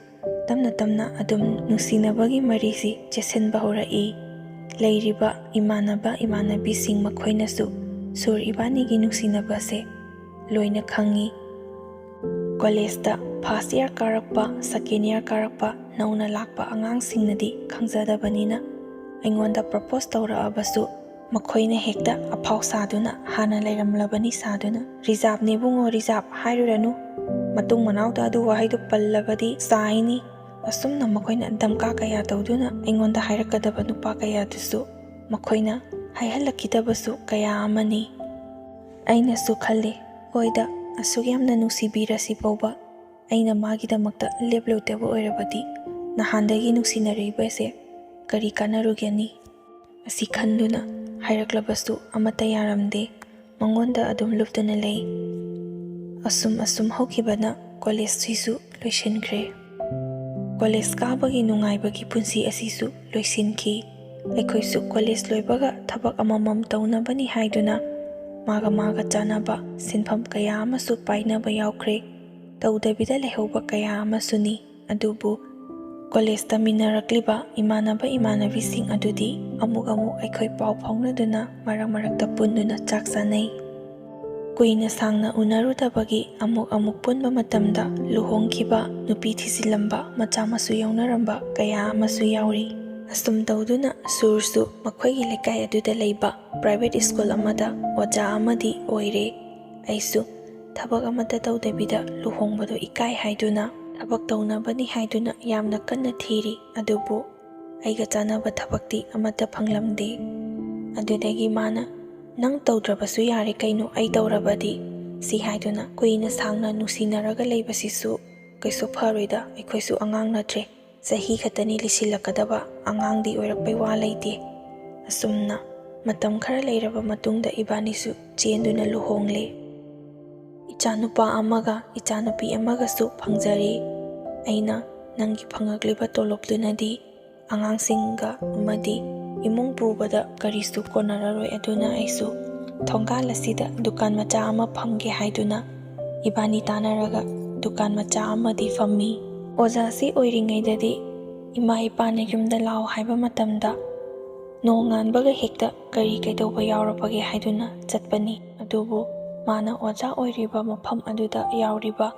ꯇꯞꯅ ꯇꯞꯅ ꯑꯗꯨꯝ ꯅꯨꯡꯁꯤꯅꯕꯒꯤ ꯃꯔꯤꯁꯤ ꯆꯦꯠꯁꯤꯟꯕ ꯍꯧꯔꯛꯏ꯫ ꯂꯩꯔꯤꯕ ꯏꯃꯥꯟꯅꯕ ꯏꯃꯥꯟꯅꯕꯤꯁꯤꯡ ꯃꯈꯣꯏꯅꯁꯨ ꯁꯨꯔ ꯏꯕꯥꯅꯤꯒꯤ ꯅꯨꯡꯁꯤꯅꯕꯁꯦ ꯂꯣꯏꯅ ꯈꯪꯉꯤ꯫ ꯀꯣꯂꯦꯖꯇ ꯐꯥꯔꯁ ꯏꯌꯥꯔ ꯀꯥꯔꯛꯄ, ꯁꯦꯀꯦꯟ ꯏꯌꯥꯔ ꯀꯥꯔꯛꯄ ꯅꯧꯅ ꯂꯥꯛꯄ ꯑꯉꯥꯡꯁꯤꯡꯅꯗꯤ ꯈꯪꯖꯗꯕꯅꯤꯅ ꯑꯩꯉꯣꯟꯗ ꯄ꯭ꯔꯄꯣꯁ ꯇꯧꯔꯛꯑꯕꯁꯨ ꯃꯈꯣꯏꯅ ꯍꯦꯛꯇ ꯑꯐꯥꯎ ꯁꯥꯗꯨꯅ ꯍꯥꯟꯅ ꯂꯩꯔꯝꯂꯕꯅꯤ ꯁꯥꯗꯨꯅ, "ꯔꯤꯖꯥꯕꯅꯦ ꯏꯕꯨꯡꯉꯣ, ꯔꯤꯖꯥꯕ ꯍꯥꯏꯔꯨꯔꯅꯨ, ꯃꯇꯨꯡ ꯃꯅꯥꯎꯗ ꯑꯗꯨ ꯋꯥꯍꯩꯗꯨ ꯄꯜꯂꯕꯗꯤ ꯆꯥꯏꯅꯤ"꯫ ꯑꯁꯨꯝꯅ ꯃꯈꯣꯏꯅ ꯗꯝꯀꯥ ꯀꯌꯥ ꯇꯧꯗꯨꯅ ꯑꯩꯉꯣꯟꯗ ꯍꯥꯏꯔꯛꯀꯗꯕ ꯅꯨꯄꯥ ꯀꯌꯥꯗꯨꯁꯨ ꯃꯈꯣꯏꯅ ꯍꯥꯏꯍꯜꯂꯛꯈꯤꯗꯕꯁꯨ ꯀꯌꯥ ꯑꯃꯅꯤ꯫ ꯑꯩꯅꯁꯨ ꯈꯜꯂꯤ, ꯍꯣꯏꯗ, ꯑꯁꯨꯛ ꯌꯥꯝꯅ ꯅꯨꯡꯁꯤꯕꯤꯔꯁꯤ ꯐꯥꯎꯕ ꯑꯩꯅ ꯃꯥꯒꯤꯗꯃꯛꯇ ꯂꯦꯞꯂꯣꯏꯗꯕ ꯑꯣꯏꯔꯕꯗꯤ ꯅꯍꯥꯟꯗꯒꯤ ꯅꯨꯡꯁꯤꯅꯔꯛꯏꯕꯁꯦ ꯀꯔꯤ ꯀꯥꯟꯅꯔꯨꯒꯅꯤ? ꯑꯁꯤ ꯈꯟꯗꯨꯅ ꯍꯥꯏꯔꯛꯂꯕꯁꯨ ꯑꯃꯠꯇ ꯌꯥꯔꯝꯗꯦ꯫ ꯃꯉꯣꯟꯗ ꯑꯗꯨꯝ ꯂꯨꯞꯇꯨꯅ ꯂꯩ꯫ ꯑꯁꯨꯝ ꯑꯁꯨꯝ ꯍꯧꯈꯤꯕꯅ ꯀꯣꯂꯦꯖꯁꯤꯁꯨ ꯂꯣꯏꯁꯤꯟꯈ꯭ꯔꯦ꯫ ꯀꯣꯂꯦꯖ ꯀꯥꯕꯒꯤ ꯅꯨꯡꯉꯥꯏꯕꯒꯤ ꯄꯨꯟꯁꯤ ꯑꯁꯤꯁꯨ ꯂꯣꯏꯁꯤꯟꯈꯤ꯫ ꯑꯩꯈꯣꯏꯁꯨ ꯀꯣꯂꯦꯖ ꯂꯣꯏꯕꯒ ꯊꯕꯛ ꯑꯃꯃꯝ ꯇꯧꯅꯕꯅꯤ ꯍꯥꯏꯗꯨꯅ ꯃꯥꯒ ꯃꯥꯒ ꯆꯥꯟꯅꯕ ꯁꯤꯟꯐꯝ ꯀꯌꯥ ꯑꯃꯁꯨ ꯄꯥꯏꯅꯕ ꯌꯥꯎꯈ꯭ꯔꯦ꯫ ꯇꯧꯗꯕꯤꯗ ꯂꯩꯍꯧꯕ ꯀꯌꯥ ꯑꯃꯁꯨꯅꯤ꯫ ꯑꯗꯨꯕꯨ ꯀꯣꯂꯦꯖ ꯇꯝꯃꯤꯟꯅꯔꯛꯂꯤꯕ ꯏꯃꯥꯟꯅꯕ ꯏꯃꯥꯟꯅꯕꯤꯁꯤꯡ ꯑꯗꯨꯗꯤ ꯑꯃꯨꯛ ꯑꯃꯨꯛ ꯑꯩꯈꯣꯏ ꯄꯥꯎ ꯐꯥꯎꯅꯗꯨꯅ ꯃꯔꯛ ꯃꯔꯛꯇ ꯄꯨꯟꯗꯨꯅ ꯆꯥꯛ ꯆꯥꯅꯩ꯫ ꯀꯨꯏꯅ ꯁꯥꯡꯅ ꯎꯅꯔꯨꯗꯕꯒꯤ ꯑꯃꯨꯛ ꯑꯃꯨꯛ ꯄꯨꯟꯕ ꯃꯇꯝꯗ ꯂꯨꯍꯣꯡꯈꯤꯕ, ꯅꯨꯄꯤ ꯊꯤꯖꯤꯜꯂꯝꯕ, ꯃꯆꯥ ꯃꯁꯨ ꯌꯥꯎꯅꯔꯝꯕ ꯀꯌꯥ ꯑꯃꯁꯨ ꯌꯥꯎꯔꯤ꯫ ꯑꯁꯨꯝ ꯇꯧꯗꯨꯅ ꯁꯨꯔꯁꯨ ꯃꯈꯣꯏꯒꯤ ꯂꯩꯀꯥꯏ ꯑꯗꯨꯗ ꯂꯩꯕ ꯄ꯭ꯔꯥꯏꯚꯦꯠ ꯁ꯭ꯀꯨꯜ ꯑꯃꯗ ꯑꯣꯖꯥ ꯑꯃꯗꯤ ꯑꯣꯏꯔꯦ꯫ ꯑꯩꯁꯨ ꯊꯕꯛ ꯑꯃꯠꯇ ꯇꯧꯗꯕꯤꯗ ꯂꯨꯍꯣꯡꯕꯗꯣ ꯏꯀꯥꯏ ꯍꯥꯏꯗꯨꯅ ꯊꯕꯛ ꯇꯧꯅꯕꯅꯤ ꯍꯥꯏꯗꯨꯅ ꯌꯥꯝꯅ ꯀꯟꯅ ꯊꯤꯔꯤ꯫ ꯑꯗꯨꯕꯨ ꯑꯩꯒ ꯆꯥꯟꯅꯕ ꯊꯕꯛꯇꯤ ꯑꯃꯠꯇ ꯐꯪꯂꯝꯗꯦ꯫ ꯑꯗꯨꯗꯒꯤ ꯃꯥꯅ, "ꯅꯪ ꯇꯧꯗ꯭ꯔꯕꯁꯨ ꯌꯥꯔꯦ ꯀꯩꯅꯣ, ꯑꯩ ꯇꯧꯔꯕꯗꯤ?" ꯁꯤ ꯍꯥꯏꯗꯨꯅ ꯀꯨꯏꯅ ꯁꯥꯡꯅ ꯅꯨꯡꯁꯤꯅꯔꯒ ꯂꯩꯕꯁꯤꯁꯨ ꯀꯩꯁꯨ ꯐꯔꯣꯏꯗ, ꯑꯩꯈꯣꯏꯁꯨ ꯑꯉꯥꯡ ꯅꯠꯇ꯭ꯔꯦ꯫ ꯆꯍꯤ ꯈꯛꯇꯅꯤ ꯂꯤꯁꯤꯜꯂꯛꯀꯗꯕ, ꯑꯉꯥꯡꯗꯤ ꯑꯣꯏꯔꯛꯄꯩ ꯋꯥ ꯂꯩꯇꯦ꯫ ꯑꯁꯨꯝꯅ ꯃꯇꯝ ꯈꯔ ꯂꯩꯔꯕ ꯃꯇꯨꯡꯗ ꯏꯕꯥꯅꯤꯁꯨ ꯆꯦꯟꯗꯨꯅ ꯂꯨꯍꯣꯡꯂꯦ꯫ ꯏꯆꯥꯅꯨꯄꯥ ꯑꯃꯒ ꯏꯆꯥꯅꯨꯄꯤ ꯑꯃꯒꯁꯨ ꯐꯪꯖꯔꯦ꯫ ꯑꯩꯅ ꯅꯪꯒꯤ ꯐꯪꯉꯛꯂꯤꯕ ꯇꯣꯂꯣꯞꯇꯨꯅꯗꯤ ꯑꯉꯥꯡꯁꯤꯡꯒ ꯑꯃꯗꯤ ꯏꯃꯨꯡ ꯄꯨꯕꯗ ꯀꯔꯤꯁꯨ ꯀꯣꯟꯅꯔꯔꯣꯏ꯫ ꯑꯗꯨꯅ ꯑꯩꯁꯨ ꯊꯣꯡꯒꯥꯜ ꯑꯁꯤꯗ ꯗꯨꯀꯥꯟ ꯃꯆꯥ ꯑꯃ ꯐꯝꯒꯦ ꯍꯥꯏꯗꯨꯅ ꯏꯕꯥꯅꯤ ꯇꯥꯟꯅꯔꯒ ꯗꯨꯀꯥꯟ ꯃꯆꯥ ꯑꯃꯗꯤ ꯐꯝꯃꯤ꯫ ꯑꯣꯖꯥꯁꯤ ꯑꯣꯏꯔꯤꯉꯩꯗꯗꯤ ꯏꯃꯥ ꯏꯄꯥꯅ ꯌꯨꯝꯗ ꯂꯥꯛꯑꯣ ꯍꯥꯏꯕ ꯃꯇꯝꯗ ꯅꯣꯡꯉꯥꯟꯕꯒ ꯍꯦꯛꯇ ꯀꯔꯤ ꯀꯩꯗꯧꯕ ꯌꯥꯎꯔꯕꯒꯦ ꯍꯥꯏꯗꯨꯅ ꯆꯠꯄꯅꯤ꯫ ꯑꯗꯨꯕꯨ ꯃꯥꯅ ꯑꯣꯖꯥ ꯑꯣꯏꯔꯤꯕ ꯃꯐꯝ ꯑꯗꯨꯗ ꯌꯥꯎꯔꯤꯕ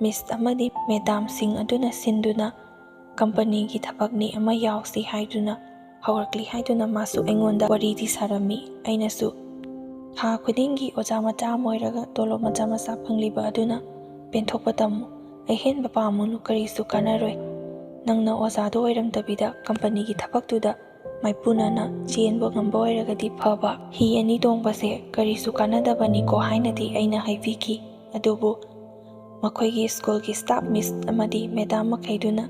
ꯃꯤꯁ ꯑꯃꯗꯤ ꯃꯦꯗꯥꯝꯁꯤꯡ ꯑꯗꯨꯅ ꯁꯤꯟꯗꯨꯅ ꯀꯝꯄꯅꯤꯒꯤ ꯊꯕꯛꯅꯤ ꯑꯃ ꯌꯥꯎꯁꯤ ꯍꯥꯏꯗꯨꯅ ꯍꯧꯔꯛꯂꯤ ꯍꯥꯏꯗꯨꯅ ꯃꯥꯁꯨ ꯑꯩꯉꯣꯟꯗ ꯋꯥꯔꯤꯗꯤ ꯁꯥꯔꯝꯃꯤ꯫ ꯑꯩꯅꯁꯨ, "ꯊꯥ ꯈꯨꯗꯤꯡꯒꯤ ꯑꯣꯖꯥ ꯃꯆꯥ ꯑꯃ ꯑꯣꯏꯔꯒ ꯇꯣꯂꯣꯞ ꯃꯆꯥ ꯃꯆꯥ ꯐꯪꯂꯤꯕ ꯑꯗꯨꯅ ꯄꯦꯟꯊꯣꯛꯄ ꯇꯝꯃꯨ꯫ ꯑꯍꯦꯟꯕ ꯄꯥꯝꯃꯨꯅꯨ, ꯀꯔꯤꯁꯨ ꯀꯥꯟꯅꯔꯣꯏ꯫ ꯅꯪꯅ ꯑꯣꯖꯥꯗꯣ ꯑꯣꯏꯔꯝꯗꯕꯤꯗ ꯀꯝꯄꯅꯤꯒꯤ ꯊꯕꯛꯇꯨꯗ ꯃꯥꯏꯄꯨꯅꯅ ꯆꯦꯟꯕ ꯉꯝꯕ ꯑꯣꯏꯔꯒꯗꯤ ꯐꯕ꯫ ꯍꯤ ꯑꯅꯤ ꯇꯣꯡꯕꯁꯦ ꯀꯔꯤꯁꯨ ꯀꯥꯟꯅꯗꯕꯅꯤꯀꯣ" ꯍꯥꯏꯅꯗꯤ ꯑꯩꯅ ꯍꯥꯏꯕꯤꯈꯤ꯫ ꯑꯗꯨꯕꯨ ꯃꯈꯣꯏꯒꯤ ꯁ꯭ꯀꯨꯜꯒꯤ ꯁ꯭ꯇꯥꯐ ꯃꯤꯁ ꯑꯃꯗꯤ ꯃꯦꯗꯥꯝ ꯃꯈꯩꯗꯨꯅ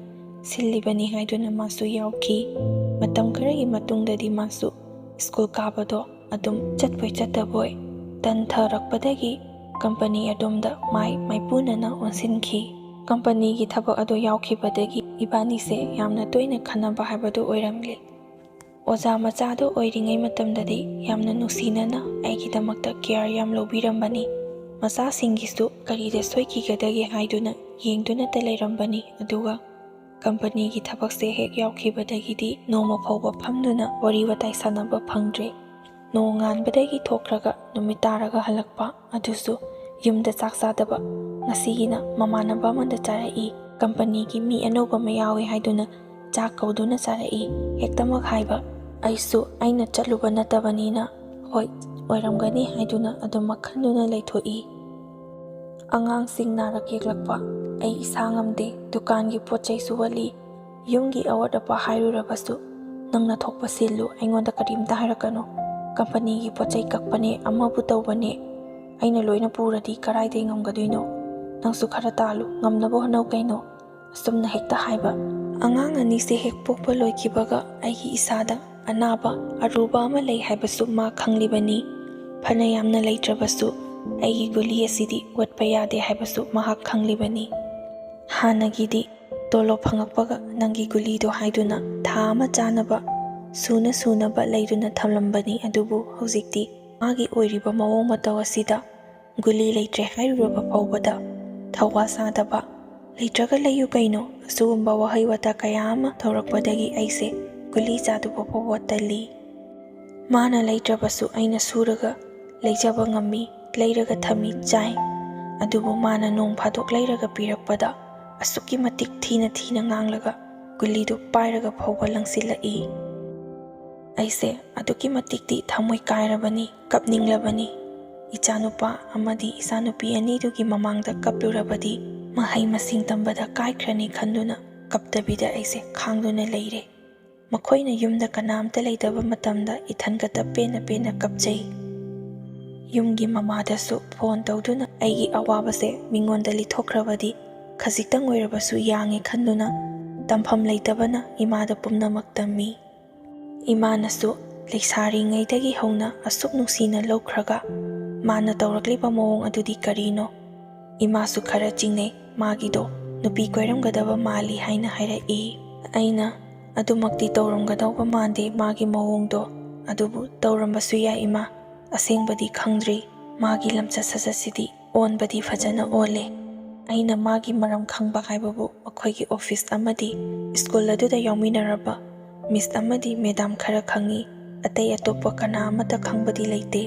ꯁꯤꯜꯂꯤꯕꯅꯤ ꯍꯥꯏꯗꯨꯅ ꯃꯥꯁꯨ ꯌꯥꯎꯈꯤ꯫ ꯃꯇꯝ ꯈꯔꯒꯤ ꯃꯇꯨꯡꯗꯗꯤ ꯃꯥꯁꯨ ꯁ꯭ꯀꯨꯜ ꯀꯥꯕꯗꯣ ꯑꯗꯨꯝ ꯆꯠꯄꯣꯏ ꯆꯠꯇꯕꯣꯏ ꯇꯟꯊꯔꯛꯄꯗꯒꯤ ꯀꯝꯄꯅꯤ ꯑꯗꯣꯝꯗ ꯃꯥꯏ ꯃꯥꯏꯄꯨꯅꯅ ꯑꯣꯟꯁꯤꯟꯈꯤ꯫ ꯀꯝꯄꯅꯤꯒꯤ ꯊꯕꯛ ꯑꯗꯨ ꯌꯥꯎꯈꯤꯕꯗꯒꯤ ꯏꯕꯥꯅꯤꯁꯦ ꯌꯥꯝꯅ ꯇꯣꯏꯅ ꯈꯟꯅꯕ ꯍꯥꯏꯕꯗꯨ ꯑꯣꯏꯔꯝꯂꯦ꯫ ꯑꯣꯖꯥ ꯃꯆꯥꯗꯨ ꯑꯣꯏꯔꯤꯉꯩ ꯃꯇꯝꯗꯗꯤ ꯌꯥꯝꯅ ꯅꯨꯡꯁꯤꯅꯅ ꯑꯩꯒꯤꯗꯃꯛꯇ ꯀꯤꯌꯥꯔ ꯌꯥꯝ ꯂꯧꯕꯤꯔꯝꯕꯅꯤ꯫ ꯃꯆꯥꯁꯤꯡꯒꯤꯁꯨ ꯀꯔꯤꯗ ꯁꯣꯏꯈꯤꯒꯗꯒꯦ ꯍꯥꯏꯗꯨꯅ ꯌꯦꯡꯗꯨꯅꯇ ꯂꯩꯔꯝꯕꯅꯤ꯫ ꯑꯗꯨꯒ ꯀꯝꯄꯅꯤꯒꯤ ꯊꯕꯛꯁꯦ ꯍꯦꯛ ꯌꯥꯎꯈꯤꯕꯗꯒꯤꯗꯤ ꯅꯣꯡꯃ ꯐꯥꯎꯕ ꯐꯝꯗꯨꯅ ꯋꯥꯔꯤ ꯋꯥꯇꯥꯏ ꯁꯥꯟꯅꯕ ꯐꯪꯗ꯭ꯔꯦ꯫ ꯅꯣꯡꯉꯥꯟꯕꯗꯒꯤ ꯊꯣꯛꯈ꯭ꯔꯒ ꯅꯨꯃꯤꯠ ꯇꯥꯔꯒ ꯍꯜꯂꯛꯄ, ꯑꯗꯨꯁꯨ ꯌꯨꯝꯗ ꯆꯥꯛ ꯆꯥꯗꯕ꯫ ꯉꯁꯤꯒꯤꯅ ꯃꯃꯥꯟꯅꯕ ꯑꯃꯗ ꯆꯥꯔꯛꯏ, ꯀꯝꯄꯅꯤꯒꯤ ꯃꯤ ꯑꯅꯧꯕ ꯑꯃ ꯌꯥꯎꯏ ꯍꯥꯏꯗꯨꯅ ꯆꯥꯛ ꯀꯧꯗꯨꯅ ꯆꯥꯔꯛꯏ꯫ ꯍꯦꯛꯇꯃꯛ ꯍꯥꯏꯕ, ꯑꯩꯁꯨ ꯑꯩꯅ ꯆꯠꯂꯨꯕ ꯅꯠꯇꯕꯅꯤꯅ ꯍꯣꯏ ꯑꯣꯏꯔꯝꯒꯅꯤ ꯍꯥꯏꯗꯨꯅ ꯑꯗꯨꯃꯛ ꯈꯟꯗꯨꯅ ꯂꯩꯊꯣꯛꯏ꯫ ꯑꯉꯥꯡꯁꯤꯡ ꯅꯥꯔꯛ ꯌꯦꯛꯂꯛꯄ, ꯑꯩ ꯏꯁꯥ ꯉꯝꯗꯦ, ꯗꯨꯀꯥꯟꯒꯤ ꯄꯣꯠ ꯆꯩꯁꯨ ꯋꯥꯠꯂꯤ, ꯌꯨꯝꯒꯤ ꯑꯋꯥꯠ ꯑꯄꯥ ꯍꯥꯏꯔꯨꯔꯕꯁꯨ ꯅꯪꯅ ꯊꯣꯛꯄ ꯁꯤꯜꯂꯨ, ꯑꯩꯉꯣꯟꯗ ꯀꯔꯤꯝꯇ ꯍꯥꯏꯔꯛꯀꯅꯨ꯫ ꯀꯝꯄꯅꯤꯒꯤ ꯄꯣꯠ ꯆꯩ ꯀꯛꯄꯅꯦ, ꯑꯃꯕꯨ ꯇꯧꯕꯅꯦ, ꯑꯩꯅ ꯂꯣꯏꯅ ꯄꯨꯔꯗꯤ ꯀꯔꯥꯏꯗꯩ ꯉꯝꯒꯗꯣꯏꯅꯣ? ꯅꯪꯁꯨ ꯈꯔ ꯇꯥꯜꯂꯨ, ꯉꯝꯅꯕ ꯍꯣꯠꯅꯧ ꯀꯩꯅꯣ꯫ ꯑꯁꯨꯝꯅ ꯍꯦꯛꯇ ꯍꯥꯏꯕ꯫ ꯑꯉꯥꯡ ꯑꯅꯤꯁꯦ ꯍꯦꯛ ꯄꯣꯛꯄ ꯂꯣꯏꯈꯤꯕꯒ ꯑꯩꯒꯤ ꯏꯁꯥꯗ ꯑꯅꯥꯕ ꯑꯔꯨꯕ ꯑꯃ ꯂꯩ ꯍꯥꯏꯕꯁꯨ ꯃꯥ ꯈꯪꯂꯤꯕꯅꯤ꯫ ꯐꯅ ꯌꯥꯝꯅ ꯂꯩꯇ꯭ꯔꯕꯁꯨ ꯑꯩꯒꯤ ꯒꯨꯂꯤ ꯑꯁꯤꯗꯤ ꯋꯥꯠꯄ ꯌꯥꯗꯦ ꯍꯥꯏꯕꯁꯨ ꯃꯍꯥꯛ ꯈꯪꯂꯤꯕꯅꯤ꯫ ꯍꯥꯟꯅꯒꯤꯗꯤ ꯇꯣꯂꯣꯞ ꯐꯪꯉꯛꯄꯒ ꯅꯪꯒꯤ ꯒꯨꯂꯤꯗꯣ ꯍꯥꯏꯗꯨꯅ ꯊꯥ ꯑꯃ ꯆꯥꯅꯕ ꯁꯨꯅ ꯁꯨꯅꯕ ꯂꯩꯗꯨꯅ ꯊꯝꯂꯝꯕꯅꯤ꯫ ꯑꯗꯨꯕꯨ ꯍꯧꯖꯤꯛꯇꯤ ꯃꯥꯒꯤ ꯑꯣꯏꯔꯤꯕ ꯃꯑꯣꯡ ꯃꯇꯧ ꯑꯁꯤꯗ ꯒꯨꯂꯤ ꯂꯩꯇ꯭ꯔꯦ ꯍꯥꯏꯔꯨꯔꯕ ꯐꯥꯎꯕꯗ ꯊꯧꯋꯥ ꯁꯥꯗꯕ, "ꯂꯩꯇ꯭ꯔꯒ ꯂꯩꯌꯨ ꯀꯩꯅꯣ?" ꯑꯁꯤꯒꯨꯝꯕ ꯋꯥꯍꯩ ꯋꯥꯇꯥ ꯀꯌꯥ ꯑꯃ ꯇꯧꯔꯛꯄꯗꯒꯤ ꯑꯩꯁꯦ ꯒꯨꯂꯤ ꯆꯥꯗꯨꯕ ꯐꯥꯎꯕ ꯇꯜꯂꯤ꯫ ꯃꯥꯅ ꯂꯩꯇ꯭ꯔꯕꯁꯨ ꯑꯩꯅ ꯁꯨꯔꯒ ꯂꯩꯖꯕ ꯉꯝꯃꯤ, ꯂꯩꯔꯒ ꯊꯝꯃꯤ, ꯆꯥꯏ꯫ ꯑꯗꯨꯕꯨ ꯃꯥꯅ ꯅꯣꯡ ꯐꯥꯗꯣꯛ ꯂꯩꯔꯒ ꯄꯤꯔꯛꯄꯗ ꯑꯁꯨꯛꯀꯤ ꯃꯇꯤꯛ ꯊꯤꯅ ꯊꯤꯅ ꯉꯥꯡꯂꯒ ꯒꯨꯂꯤꯗꯨ ꯄꯥꯏꯔꯒ ꯐꯥꯎꯕ ꯂꯪꯁꯤꯜꯂꯛꯏ꯫ ꯑꯩꯁꯦ ꯑꯗꯨꯛꯀꯤ ꯃꯇꯤꯛꯇꯤ ꯊꯃꯣꯏ ꯀꯥꯏꯔꯕꯅꯤ, ꯀꯞꯅꯤꯡꯂꯕꯅꯤ꯫ ꯏꯆꯥꯅꯨꯄꯥ ꯑꯃꯗꯤ ꯏꯆꯥꯅꯨꯄꯤ ꯑꯅꯤꯗꯨꯒꯤ ꯃꯃꯥꯡꯗ ꯀꯞꯂꯨꯔꯕꯗꯤ ꯃꯍꯩ ꯃꯁꯤꯡ ꯇꯝꯕꯗ ꯀꯥꯏꯈ꯭ꯔꯅꯤ ꯈꯟꯗꯨꯅ ꯀꯞꯇꯕꯤꯗ ꯑꯩꯁꯦ ꯈꯥꯡꯗꯨꯅ ꯂꯩꯔꯦ꯫ ꯃꯈꯣꯏꯅ ꯌꯨꯝꯗ ꯀꯅꯥꯝꯇ ꯂꯩꯇꯕ ꯃꯇꯝꯗ ꯏꯊꯟ ꯈꯛꯇ ꯄꯦꯟꯅ ꯄꯦꯟꯅ ꯀꯞꯆꯩ꯫ ꯌꯨꯝꯒꯤ ꯃꯃꯥꯗꯁꯨ ꯐꯣꯟ ꯇꯧꯗꯨꯅ ꯑꯩꯒꯤ ꯑꯋꯥꯕꯁꯦ ꯃꯤꯉꯣꯟꯗ ꯂꯤꯊꯣꯛꯈ꯭ꯔꯕꯗꯤ ꯈꯖꯤꯛꯇꯪ ꯑꯣꯏꯔꯕꯁꯨ ꯌꯥꯡꯉꯦ ꯈꯟꯗꯨꯅ ꯇꯝꯐꯝ ꯂꯩꯇꯕꯅ ꯏꯃꯥꯗ ꯄꯨꯝꯅꯃꯛ ꯇꯝꯃꯤ꯫ ꯏꯃꯥꯅꯁꯨ ꯂꯩꯁꯥꯔꯤꯉꯩꯗꯒꯤ ꯍꯧꯅ ꯑꯁꯨꯛ ꯅꯨꯡꯁꯤꯅ ꯂꯧꯈ꯭ꯔꯒ ꯃꯥꯅ ꯇꯧꯔꯛꯂꯤꯕ ꯃꯑꯣꯡ ꯑꯗꯨꯗꯤ ꯀꯔꯤꯅꯣ? ꯏꯃꯥꯁꯨ ꯈꯔ ꯆꯤꯡꯅꯩ, ꯃꯥꯒꯤꯗꯣ ꯅꯨꯄꯤ ꯀꯣꯏꯔꯝꯒꯗꯕ ꯃꯥꯜꯂꯤ ꯍꯥꯏꯅ ꯍꯥꯏꯔꯛꯏ꯫ ꯑꯩꯅ, "ꯑꯗꯨꯃꯛꯇꯤ ꯇꯧꯔꯝꯒꯗꯧꯕ ꯃꯥꯟꯗꯦ ꯃꯥꯒꯤ ꯃꯑꯣꯡꯗꯣ, ꯑꯗꯨꯕꯨ ꯇꯧꯔꯝꯕꯁꯨ ꯌꯥꯏ ꯏꯃꯥ, ꯑꯁꯦꯡꯕꯗꯤ ꯈꯪꯗ꯭ꯔꯤ꯫ ꯃꯥꯒꯤ ꯂꯝꯆꯠ ꯁꯥꯖꯠꯁꯤꯗꯤ ꯑꯣꯟꯕꯗꯤ ꯐꯖꯅ ꯑꯣꯜꯂꯦ꯫ ꯑꯩꯅ ꯃꯥꯒꯤ ꯃꯔꯝ ꯈꯪꯕ ꯍꯥꯏꯕꯕꯨ ꯑꯩꯈꯣꯏꯒꯤ ꯑꯣꯐꯤꯁ ꯑꯃꯗꯤ ꯁ꯭ꯀꯨꯜ ꯑꯗꯨꯗ ꯌꯥꯎꯃꯤꯟꯅꯔꯕ ꯃꯤꯁ ꯑꯃꯗꯤ ꯃꯦꯗꯥꯝ ꯈꯔ ꯈꯪꯉꯤ, ꯑꯇꯩ ꯑꯇꯣꯞꯄ ꯀꯅꯥ ꯑꯃꯠꯇ ꯈꯪꯕꯗꯤ ꯂꯩꯇꯦ꯫"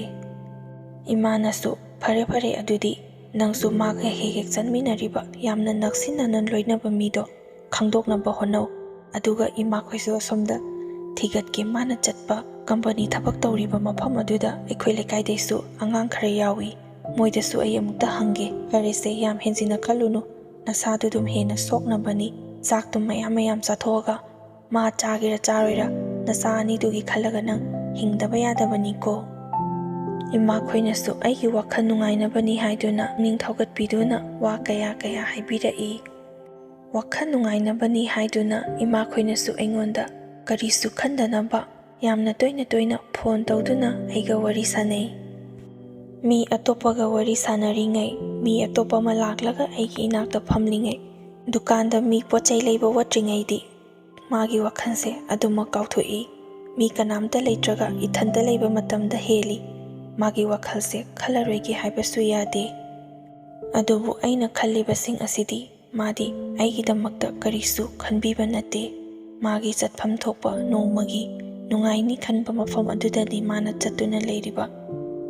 ꯏꯃꯥꯅꯁꯨ, "ꯐꯔꯦ ꯐꯔꯦ, ꯑꯗꯨꯗꯤ ꯅꯪꯁꯨ ꯃꯥꯒ ꯍꯦꯛ ꯍꯦꯛ ꯆꯠꯃꯤꯟꯅꯔꯤꯕ ꯌꯥꯝꯅ ꯅꯛꯁꯤꯟꯅꯅ ꯂꯣꯏꯅꯕ ꯃꯤꯗꯣ ꯈꯪꯗꯣꯛꯅꯕ ꯍꯣꯠꯅꯧ꯫ ꯑꯗꯨꯒ ꯏꯃꯥꯈꯣꯏꯁꯨ ꯑꯁꯣꯝꯗ ꯊꯤꯒꯠꯀꯦ, ꯃꯥꯅ ꯆꯠꯄ ꯀꯝꯄꯅꯤ ꯊꯕꯛ ꯇꯧꯔꯤꯕ ꯃꯐꯝ ꯑꯗꯨꯗ ꯑꯩꯈꯣꯏ ꯂꯩꯀꯥꯏꯗꯩꯁꯨ ꯑꯉꯥꯡ ꯈꯔ ꯌꯥꯎꯏ, ꯃꯣꯏꯗꯁꯨ ꯑꯩ ꯑꯃꯨꯛꯇ ꯍꯪꯒꯦ꯫ ꯐꯔꯦꯁꯦ, ꯌꯥꯝ ꯍꯦꯟꯖꯤꯟꯅ ꯈꯜꯂꯨꯅꯨ, ꯅꯁꯥꯗꯨ ꯑꯗꯨꯝ ꯍꯦꯟꯅ ꯁꯣꯛꯅꯕꯅꯤ꯫ ꯆꯥꯛꯇꯨ ꯃꯌꯥꯝ ꯃꯌꯥꯝ ꯆꯥꯊꯣꯛꯑꯒ ꯃꯥ ꯆꯥꯒꯦꯔꯥ ꯆꯥꯔꯣꯏꯔꯥ ꯅꯆꯥ ꯑꯅꯤꯗꯨꯒꯤ ꯈꯜꯂꯒ ꯅꯪ ꯍꯤꯡꯗꯕ ꯌꯥꯗꯕꯅꯤꯀꯣ꯫" ꯏꯃꯥꯈꯣꯏꯅꯁꯨ ꯑꯩꯒꯤ ꯋꯥꯈꯜ ꯅꯨꯡꯉꯥꯏꯅꯕꯅꯤ ꯍꯥꯏꯗꯨꯅ ꯄꯨꯛꯅꯤꯡ ꯊꯧꯒꯠꯄꯤꯗꯨꯅ ꯋꯥ ꯀꯌꯥ ꯀꯌꯥ ꯍꯥꯏꯕꯤꯔꯛꯏ꯫ ꯋꯥꯈꯜ ꯅꯨꯡꯉꯥꯏꯅꯕꯅꯤ ꯍꯥꯏꯗꯨꯅ ꯏꯃꯥꯈꯣꯏꯅꯁꯨ ꯑꯩꯉꯣꯟꯗ ꯀꯔꯤꯁꯨ ꯈꯟꯗꯅꯕ ꯌꯥꯝꯅ ꯇꯣꯏꯅ ꯇꯣꯏꯅ ꯐꯣꯟ ꯇꯧꯗꯨꯅ ꯑꯩꯒ ꯋꯥꯔꯤ ꯁꯥꯅꯩ꯫ ꯃꯤ ꯑꯇꯣꯞꯄꯒ ꯋꯥꯔꯤ ꯁꯥꯅꯔꯤꯉꯩ, ꯃꯤ ꯑꯇꯣꯞꯄ ꯑꯃ ꯂꯥꯛꯂꯒ ꯑꯩꯒꯤ ꯏꯅꯥꯛꯇ ꯐꯝꯂꯤꯉꯩ, ꯗꯨꯀꯥꯟꯗ ꯃꯤ ꯄꯣꯠ ꯆꯩ ꯂꯩꯕ ꯋꯥꯠꯇ꯭ꯔꯤꯉꯩꯗꯤ ꯃꯥꯒꯤ ꯋꯥꯈꯜꯁꯦ ꯑꯗꯨꯃꯛ ꯀꯥꯎꯊꯣꯛꯏ꯫ ꯃꯤ ꯀꯅꯥꯝꯇ ꯂꯩꯇ꯭ꯔꯒ ꯏꯊꯟꯇ ꯂꯩꯕ ꯃꯇꯝꯗ ꯍꯦꯜꯂꯤ꯫ ꯃꯥꯒꯤ ꯋꯥꯈꯜꯁꯦ ꯈꯜꯂꯔꯣꯏꯒꯦ ꯍꯥꯏꯕꯁꯨ ꯌꯥꯗꯦ꯫ ꯑꯗꯨꯕꯨ ꯑꯩꯅ ꯈꯜꯂꯤꯕꯁꯤꯡ ꯑꯁꯤꯗꯤ ꯃꯥꯗꯤ ꯑꯩꯒꯤꯗꯃꯛꯇ ꯀꯔꯤꯁꯨ ꯈꯟꯕꯤꯕ ꯅꯠꯇꯦ꯫ ꯃꯥꯒꯤ ꯆꯠꯐꯝ ꯊꯣꯛꯄ ꯅꯣꯡꯃꯒꯤ ꯅꯨꯡꯉꯥꯏꯅꯤ ꯈꯟꯕ ꯃꯐꯝ ꯑꯗꯨꯗꯅꯤ ꯃꯥꯅ ꯆꯠꯇꯨꯅ ꯂꯩꯔꯤꯕ꯫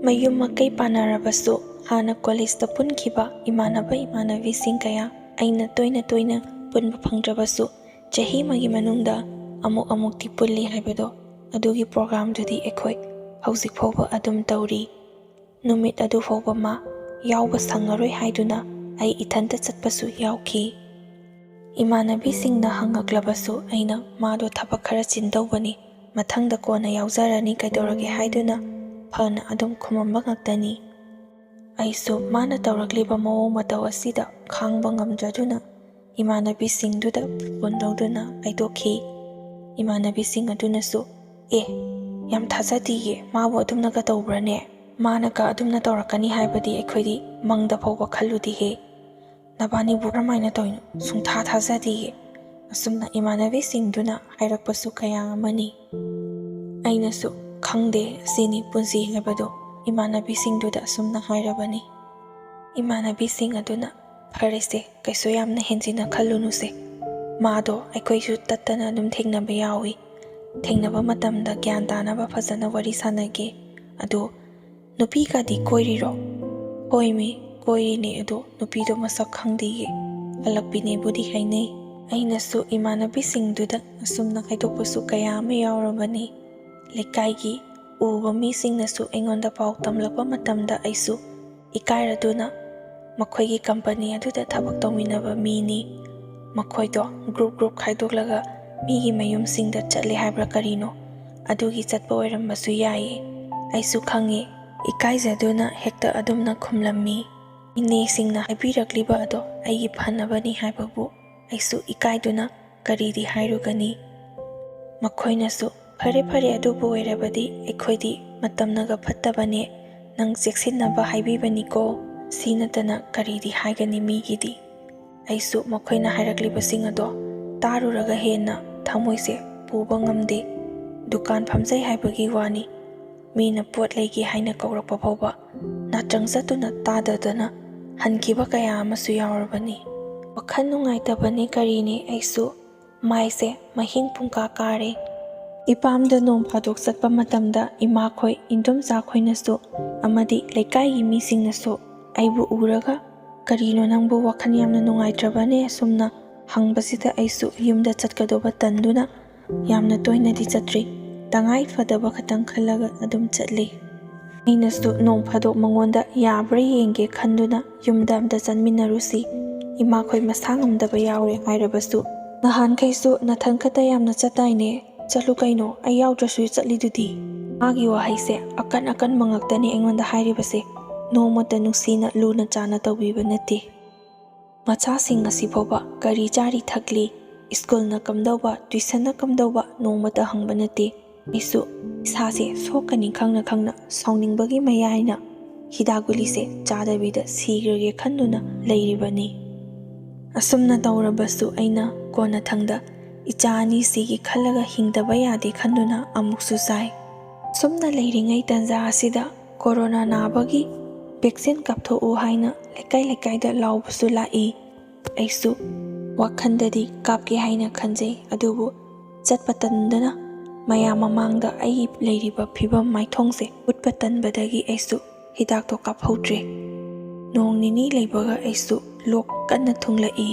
ꯃꯌꯨꯝ ꯃꯀꯩ ꯄꯥꯟꯅꯔꯕꯁꯨ, ꯍꯥꯟꯅ ꯀꯣꯂꯦꯖꯇ ꯄꯨꯟꯈꯤꯕ ꯏꯃꯥꯟꯅꯕ ꯏꯃꯥꯟꯅꯕꯤꯁꯤꯡ ꯀꯌꯥ ꯑꯩꯅ ꯇꯣꯏꯅ ꯇꯣꯏꯅ ꯄꯨꯟꯕ ꯐꯪꯗ꯭ꯔꯕꯁꯨ, ꯆꯍꯤ ꯑꯃꯒꯤ ꯃꯅꯨꯡꯗ ꯑꯃꯨꯛ ꯑꯃꯨꯛꯇꯤ ꯄꯨꯜꯂꯤ ꯍꯥꯏꯕꯗꯣ, ꯑꯗꯨꯒꯤ ꯄ꯭ꯔꯣꯒ꯭ꯔꯥꯝꯗꯨꯗꯤ ꯑꯩꯈꯣꯏ ꯍꯧꯖꯤꯛ ꯐꯥꯎꯕ ꯑꯗꯨꯝ ꯇꯧꯔꯤ꯫ ꯅꯨꯃꯤꯠ ꯑꯗꯨ ꯐꯥꯎꯕ ꯃꯥ ꯌꯥꯎꯕ ꯁꯪꯉꯔꯣꯏ ꯍꯥꯏꯗꯨꯅ ꯑꯩ ꯏꯊꯟꯇ ꯆꯠꯄꯁꯨ ꯌꯥꯎꯈꯤ꯫ ꯏꯃꯥꯟꯅꯕꯤꯁꯤꯡꯅ ꯍꯪꯉꯛꯂꯕꯁꯨ ꯑꯩꯅ ꯃꯥꯗꯣ ꯊꯕꯛ ꯈꯔ ꯆꯤꯟꯗꯧꯕꯅꯤ, ꯃꯊꯪꯗ ꯀꯣꯟꯅ ꯌꯥꯎꯖꯔꯅꯤ ꯀꯩꯗꯧꯔꯒꯦ ꯍꯥꯏꯗꯨꯅ ꯐꯅ ꯑꯗꯨꯝ ꯈꯨꯝꯃꯝꯕ ꯉꯥꯛꯇꯅꯤ꯫ ꯑꯩꯁꯨ ꯃꯥꯅ ꯇꯧꯔꯛꯂꯤꯕ ꯃꯑꯣꯡ ꯃꯇꯧ ꯑꯁꯤꯗ ꯈꯥꯡꯕ ꯉꯝꯗ꯭ꯔꯗꯨꯅ ꯏꯃꯥꯟꯅꯕꯤꯁꯤꯡꯗꯨꯗ ꯐꯣꯟ ꯂꯧꯗꯨꯅ ꯍꯥꯏꯗꯣꯛꯈꯤ꯫ ꯏꯃꯥꯟꯅꯕꯤꯁꯤꯡ ꯑꯗꯨꯅꯁꯨ, "ꯑꯦ, ꯌꯥꯝ ꯊꯥꯖꯗꯤꯌꯦ, ꯃꯥꯕꯨ ꯑꯗꯨꯝꯅꯒ ꯇꯧꯕ꯭ꯔꯅꯦ? ꯃꯥꯅꯒ ꯑꯗꯨꯝꯅ ꯇꯧꯔꯛꯀꯅꯤ ꯍꯥꯏꯕꯗꯤ ꯑꯩꯈꯣꯏꯗꯤ ꯃꯪꯗ ꯐꯥꯎꯕ ꯈꯜꯂꯨꯗꯦꯍꯦ꯫ ꯅꯕꯥꯅꯤꯕꯨ ꯀꯔꯝꯍꯥꯏꯅ ꯇꯧꯔꯤꯅꯣ? ꯁꯨꯡꯊꯥ ꯊꯥꯖꯗꯤꯌꯦ"꯫ ꯑꯁꯨꯝꯅ ꯏꯃꯥꯟꯅꯕꯤꯁꯤꯡꯗꯨꯅ ꯍꯥꯏꯔꯛꯄꯁꯨ ꯀꯌꯥ ꯑꯃꯅꯤ꯫ ꯑꯩꯅꯁꯨ, "ꯈꯪꯗꯦ, ꯑꯁꯤꯅꯤ ꯄꯨꯟꯁꯤ ꯍꯥꯏꯕꯗꯣ"꯫ ꯏꯃꯥꯟꯅꯕꯤꯁꯤꯡꯗꯨꯗ ꯑꯁꯨꯝꯅ ꯍꯥꯏꯔꯕꯅꯤ꯫ ꯏꯃꯥꯟꯅꯕꯤꯁꯤꯡ ꯑꯗꯨꯅ, "ꯐꯔꯦꯁꯦ, ꯀꯩꯁꯨ ꯌꯥꯝꯅ ꯍꯦꯟꯖꯤꯟꯅ ꯈꯜꯂꯨꯅꯨꯁꯦ꯫ ꯃꯥꯗꯣ ꯑꯩꯈꯣꯏꯁꯨ ꯇꯠꯇꯅ ꯑꯗꯨꯝ ꯊꯦꯡꯅꯕ ꯌꯥꯎꯏ꯫ ꯊꯦꯡꯅꯕ ꯃꯇꯝꯗ ꯒ꯭ꯌꯥꯟ ꯇꯥꯅꯕ ꯐꯖꯅ ꯋꯥꯔꯤ ꯁꯥꯟꯅꯒꯦ꯫ ꯑꯗꯣ ꯅꯨꯄꯤꯒꯗꯤ ꯀꯣꯏꯔꯤꯔꯣ?" "ꯍꯣꯏꯃꯤ, ꯀꯣꯏꯔꯤꯅꯦ, ꯑꯗꯣ ꯅꯨꯄꯤꯗꯣ ꯃꯁꯛ ꯈꯪꯗꯦꯌꯦ꯫ ꯍꯜꯂꯛꯄꯤꯅꯦꯕꯨꯗꯤ ꯍꯥꯏꯅꯩ"꯫ ꯑꯩꯅꯁꯨ ꯏꯃꯥꯟꯅꯕꯤꯁꯤꯡꯗꯨꯗ ꯑꯁꯨꯝꯅ ꯍꯥꯏꯗꯣꯛꯄꯁꯨ ꯀꯌꯥ ꯑꯃ ꯌꯥꯎꯔꯕꯅꯤ꯫ ꯂꯩꯀꯥꯏꯒꯤ ꯎꯕ ꯃꯤꯁꯤꯡꯅꯁꯨ ꯑꯩꯉꯣꯟꯗ ꯄꯥꯎ ꯇꯝꯂꯛꯄ ꯃꯇꯝꯗ ꯑꯩꯁꯨ ꯏꯀꯥꯏꯔꯗꯨꯅ, "ꯃꯈꯣꯏꯒꯤ ꯀꯝꯄꯅꯤ ꯑꯗꯨꯗ ꯊꯕꯛ ꯇꯧꯃꯤꯟꯅꯕ ꯃꯤꯅꯤ꯫ ꯃꯈꯣꯏꯗꯣ ꯒ꯭ꯔꯨꯞ ꯒ꯭ꯔꯨꯞ ꯈꯥꯏꯗꯣꯛꯂꯒ ꯃꯤꯒꯤ ꯃꯌꯨꯝꯁꯤꯡꯗ ꯆꯠꯂꯦ ꯍꯥꯏꯕ꯭ꯔꯥ ꯀꯔꯤꯅꯣ, ꯑꯗꯨꯒꯤ ꯆꯠꯄ ꯑꯣꯏꯔꯝꯕꯁꯨ ꯌꯥꯏꯌꯦ"꯫ ꯑꯩꯁꯨ ꯈꯪꯉꯤ꯫ ꯏꯀꯥꯏꯖꯗꯨꯅ ꯍꯦꯛꯇ ꯑꯗꯨꯝꯅ ꯈꯨꯝꯂꯝꯃꯤ꯫ ꯏꯅꯦꯁꯤꯡꯅ ꯍꯥꯏꯕꯤꯔꯛꯂꯤꯕ ꯑꯗꯣ ꯑꯩꯒꯤ ꯐꯅꯕꯅꯤ ꯍꯥꯏꯕꯕꯨ ꯑꯩꯁꯨ ꯏꯀꯥꯏꯗꯨꯅ ꯀꯔꯤꯗꯤ ꯍꯥꯏꯔꯨꯒꯅꯤ? ꯃꯈꯣꯏꯅꯁꯨ, "ꯐꯔꯦ, ꯐꯔꯦ, ꯑꯗꯨꯕꯨ ꯑꯣꯏꯔꯕꯗꯤ ꯑꯩꯈꯣꯏꯗꯤ ꯃꯇꯝꯅꯒ ꯐꯠꯇꯕꯅꯦ, ꯅꯪ ꯆꯦꯛꯁꯤꯟꯅꯕ ꯍꯥꯏꯕꯤꯕꯅꯤꯀꯣ", ꯁꯤ ꯅꯠꯇꯅ ꯀꯔꯤꯗꯤ ꯍꯥꯏꯒꯅꯤ ꯃꯤꯒꯤꯗꯤ? ꯑꯩꯁꯨ ꯃꯈꯣꯏꯅ ꯍꯥꯏꯔꯛꯂꯤꯕꯁꯤꯡ ꯑꯗꯣ ꯇꯥꯔꯨꯔꯒ ꯍꯦꯟꯅ ꯊꯃꯣꯏꯁꯦ ꯄꯨꯕ ꯉꯝꯗꯦ꯫ ꯗꯨꯀꯥꯟ ꯐꯝꯖꯩ ꯍꯥꯏꯕꯒꯤ ꯋꯥꯅꯤ, ꯃꯤꯅ ꯄꯣꯠ ꯂꯩꯒꯦ ꯍꯥꯏꯅ ꯀꯧꯔꯛꯄ ꯐꯥꯎꯕ ꯅꯥꯆꯪ ꯆꯠꯇꯨꯅ ꯇꯥꯗꯗꯅ ꯍꯟꯈꯤꯕ ꯀꯌꯥ ꯑꯃꯁꯨ ꯌꯥꯎꯔꯕꯅꯤ꯫ ꯋꯥꯈꯜ ꯅꯨꯡꯉꯥꯏꯇꯕꯅꯤ ꯀꯔꯤꯅꯤ, ꯑꯩꯁꯨ ꯃꯥꯏꯁꯦ ꯃꯍꯤꯡ ꯄꯨꯡꯀꯥ ꯀꯥꯔꯦ꯫ ꯏꯄꯥꯝꯗ ꯅꯣꯡ ꯐꯥꯗꯣꯛ ꯆꯠꯄ ꯃꯇꯝꯗ ꯏꯃꯥꯈꯣꯏ, ꯏꯟꯗꯣꯝꯆꯥꯈꯣꯏꯅꯁꯨ ꯑꯃꯗꯤ ꯂꯩꯀꯥꯏꯒꯤ ꯃꯤꯁꯤꯡꯅꯁꯨ ꯑꯩꯕꯨ ꯎꯔꯒ, "ꯀꯔꯤꯅꯣ ꯅꯪꯕꯨ ꯋꯥꯈꯜ ꯌꯥꯝꯅ ꯅꯨꯡꯉꯥꯏꯇ꯭ꯔꯕꯅꯦ?" ꯑꯁꯨꯝꯅ ꯍꯪꯕꯁꯤꯗ ꯑꯩꯁꯨ ꯌꯨꯝꯗ ꯆꯠꯀꯗꯧꯕ ꯇꯟꯗꯨꯅ ꯌꯥꯝꯅ ꯇꯣꯏꯅꯗꯤ ꯆꯠꯇ꯭ꯔꯤ꯫ ꯇꯉꯥꯏ ꯐꯗꯕ ꯈꯛꯇꯪ ꯈꯜꯂꯒ ꯑꯗꯨꯝ ꯆꯠꯂꯤ꯫ ꯑꯩꯅꯁꯨ ꯅꯣꯡ ꯐꯥꯗꯣꯛ ꯃꯉꯣꯟꯗ ꯌꯥꯕ꯭ꯔꯥ ꯌꯦꯡꯒꯦ ꯈꯟꯗꯨꯅ ꯌꯨꯝꯗ ꯑꯝꯇ ꯆꯠꯃꯤꯟꯅꯔꯨꯁꯤ꯫ ꯏꯃꯥꯈꯣꯏ ꯃꯁꯥ ꯉꯝꯗꯕ ꯌꯥꯎꯔꯦ ꯍꯥꯏꯔꯕꯁꯨ, "ꯅꯍꯥꯟꯈꯩꯁꯨ ꯅꯊꯟ ꯈꯛꯇ ꯌꯥꯝꯅ ꯆꯠꯇꯥꯏꯅꯦ? ꯆꯠꯂꯨ ꯀꯩꯅꯣ, ꯑꯩ ꯌꯥꯎꯗ꯭ꯔꯁꯨ ꯆꯠꯂꯤꯗꯨꯗꯤ"꯫ ꯃꯥꯒꯤ ꯋꯥꯍꯩꯁꯦ ꯑꯀꯟ ꯑꯀꯟꯕ ꯉꯥꯛꯇꯅꯤ ꯑꯩꯉꯣꯟꯗ ꯍꯥꯏꯔꯤꯕꯁꯦ꯫ ꯅꯣꯡꯃꯇ ꯅꯨꯡꯁꯤꯅ ꯂꯨꯅ ꯆꯥꯅ ꯇꯧꯕꯤꯕ ꯅꯠꯇꯦ꯫ ꯃꯆꯥꯁꯤꯡ ꯑꯁꯤ ꯐꯥꯎꯕ ꯀꯔꯤ ꯆꯥꯔꯤ ꯊꯛꯂꯤ, ꯁ꯭ꯀꯨꯜꯅ ꯀꯝꯗꯧꯕ, ꯇ꯭ꯋꯤꯁꯟꯅ ꯀꯝꯗꯧꯕ ꯅꯣꯡꯃꯇ ꯍꯪꯕ ꯅꯠꯇꯦ꯫ ꯑꯩꯁꯨ ꯏꯁꯥꯁꯦ ꯁꯣꯛꯀꯅꯤ ꯈꯪꯅ ꯈꯪꯅ ꯁꯥꯎꯅꯤꯡꯕꯒꯤ ꯃꯌꯥꯏꯅ ꯍꯤꯗꯥꯛ ꯒꯨꯂꯤꯁꯦ ꯆꯥꯗꯕꯤꯗ ꯁꯤꯈ꯭ꯔꯒꯦ ꯈꯟꯗꯨꯅ ꯂꯩꯔꯤꯕꯅꯤ꯫ ꯑꯁꯨꯝꯅ ꯇꯧꯔꯕꯁꯨ ꯑꯩꯅ ꯀꯣꯟꯅꯊꯪꯗ ꯏꯆꯥ ꯑꯅꯤꯁꯤꯒꯤ ꯈꯜꯂꯒ ꯍꯤꯡꯗꯕ ꯌꯥꯗꯦ ꯈꯟꯗꯨꯅ ꯑꯃꯨꯛꯁꯨ ꯆꯥꯏ꯫ ꯁꯨꯝꯅ ꯂꯩꯔꯤꯉꯩ ꯇꯟꯖꯥ ꯑꯁꯤꯗ ꯀꯣꯔꯣꯅꯥ ꯅꯥꯕꯒꯤ ꯚꯦꯛꯁꯤꯟ ꯀꯥꯞꯊꯣꯛꯎ ꯍꯥꯏꯅ ꯂꯩꯀꯥꯏ ꯂꯩꯀꯥꯏꯗ ꯂꯥꯎꯕꯁꯨ ꯂꯥꯛꯏ꯫ ꯑꯩꯁꯨ ꯋꯥꯈꯜꯗꯗꯤ ꯀꯥꯞꯀꯦ ꯍꯥꯏꯅ ꯈꯟꯖꯩ, ꯑꯗꯨꯕꯨ ꯆꯠꯄ ꯇꯟꯗꯅ ꯃꯌꯥꯝ ꯃꯃꯥꯡꯗ ꯑꯩꯒꯤ ꯂꯩꯔꯤꯕ ꯐꯤꯕꯝ ꯃꯥꯏꯊꯣꯡꯁꯦ ꯎꯠꯄ ꯇꯟꯕꯗꯒꯤ ꯑꯩꯁꯨ ꯍꯤꯗꯥꯛꯇꯣ ꯀꯥꯞꯍꯧꯗ꯭ꯔꯦ꯫ ꯅꯣꯡ ꯅꯤꯅꯤ ꯂꯩꯕꯒ ꯑꯩꯁꯨ ꯂꯣꯛ ꯀꯟꯅ ꯊꯨꯡꯂꯛꯏ꯫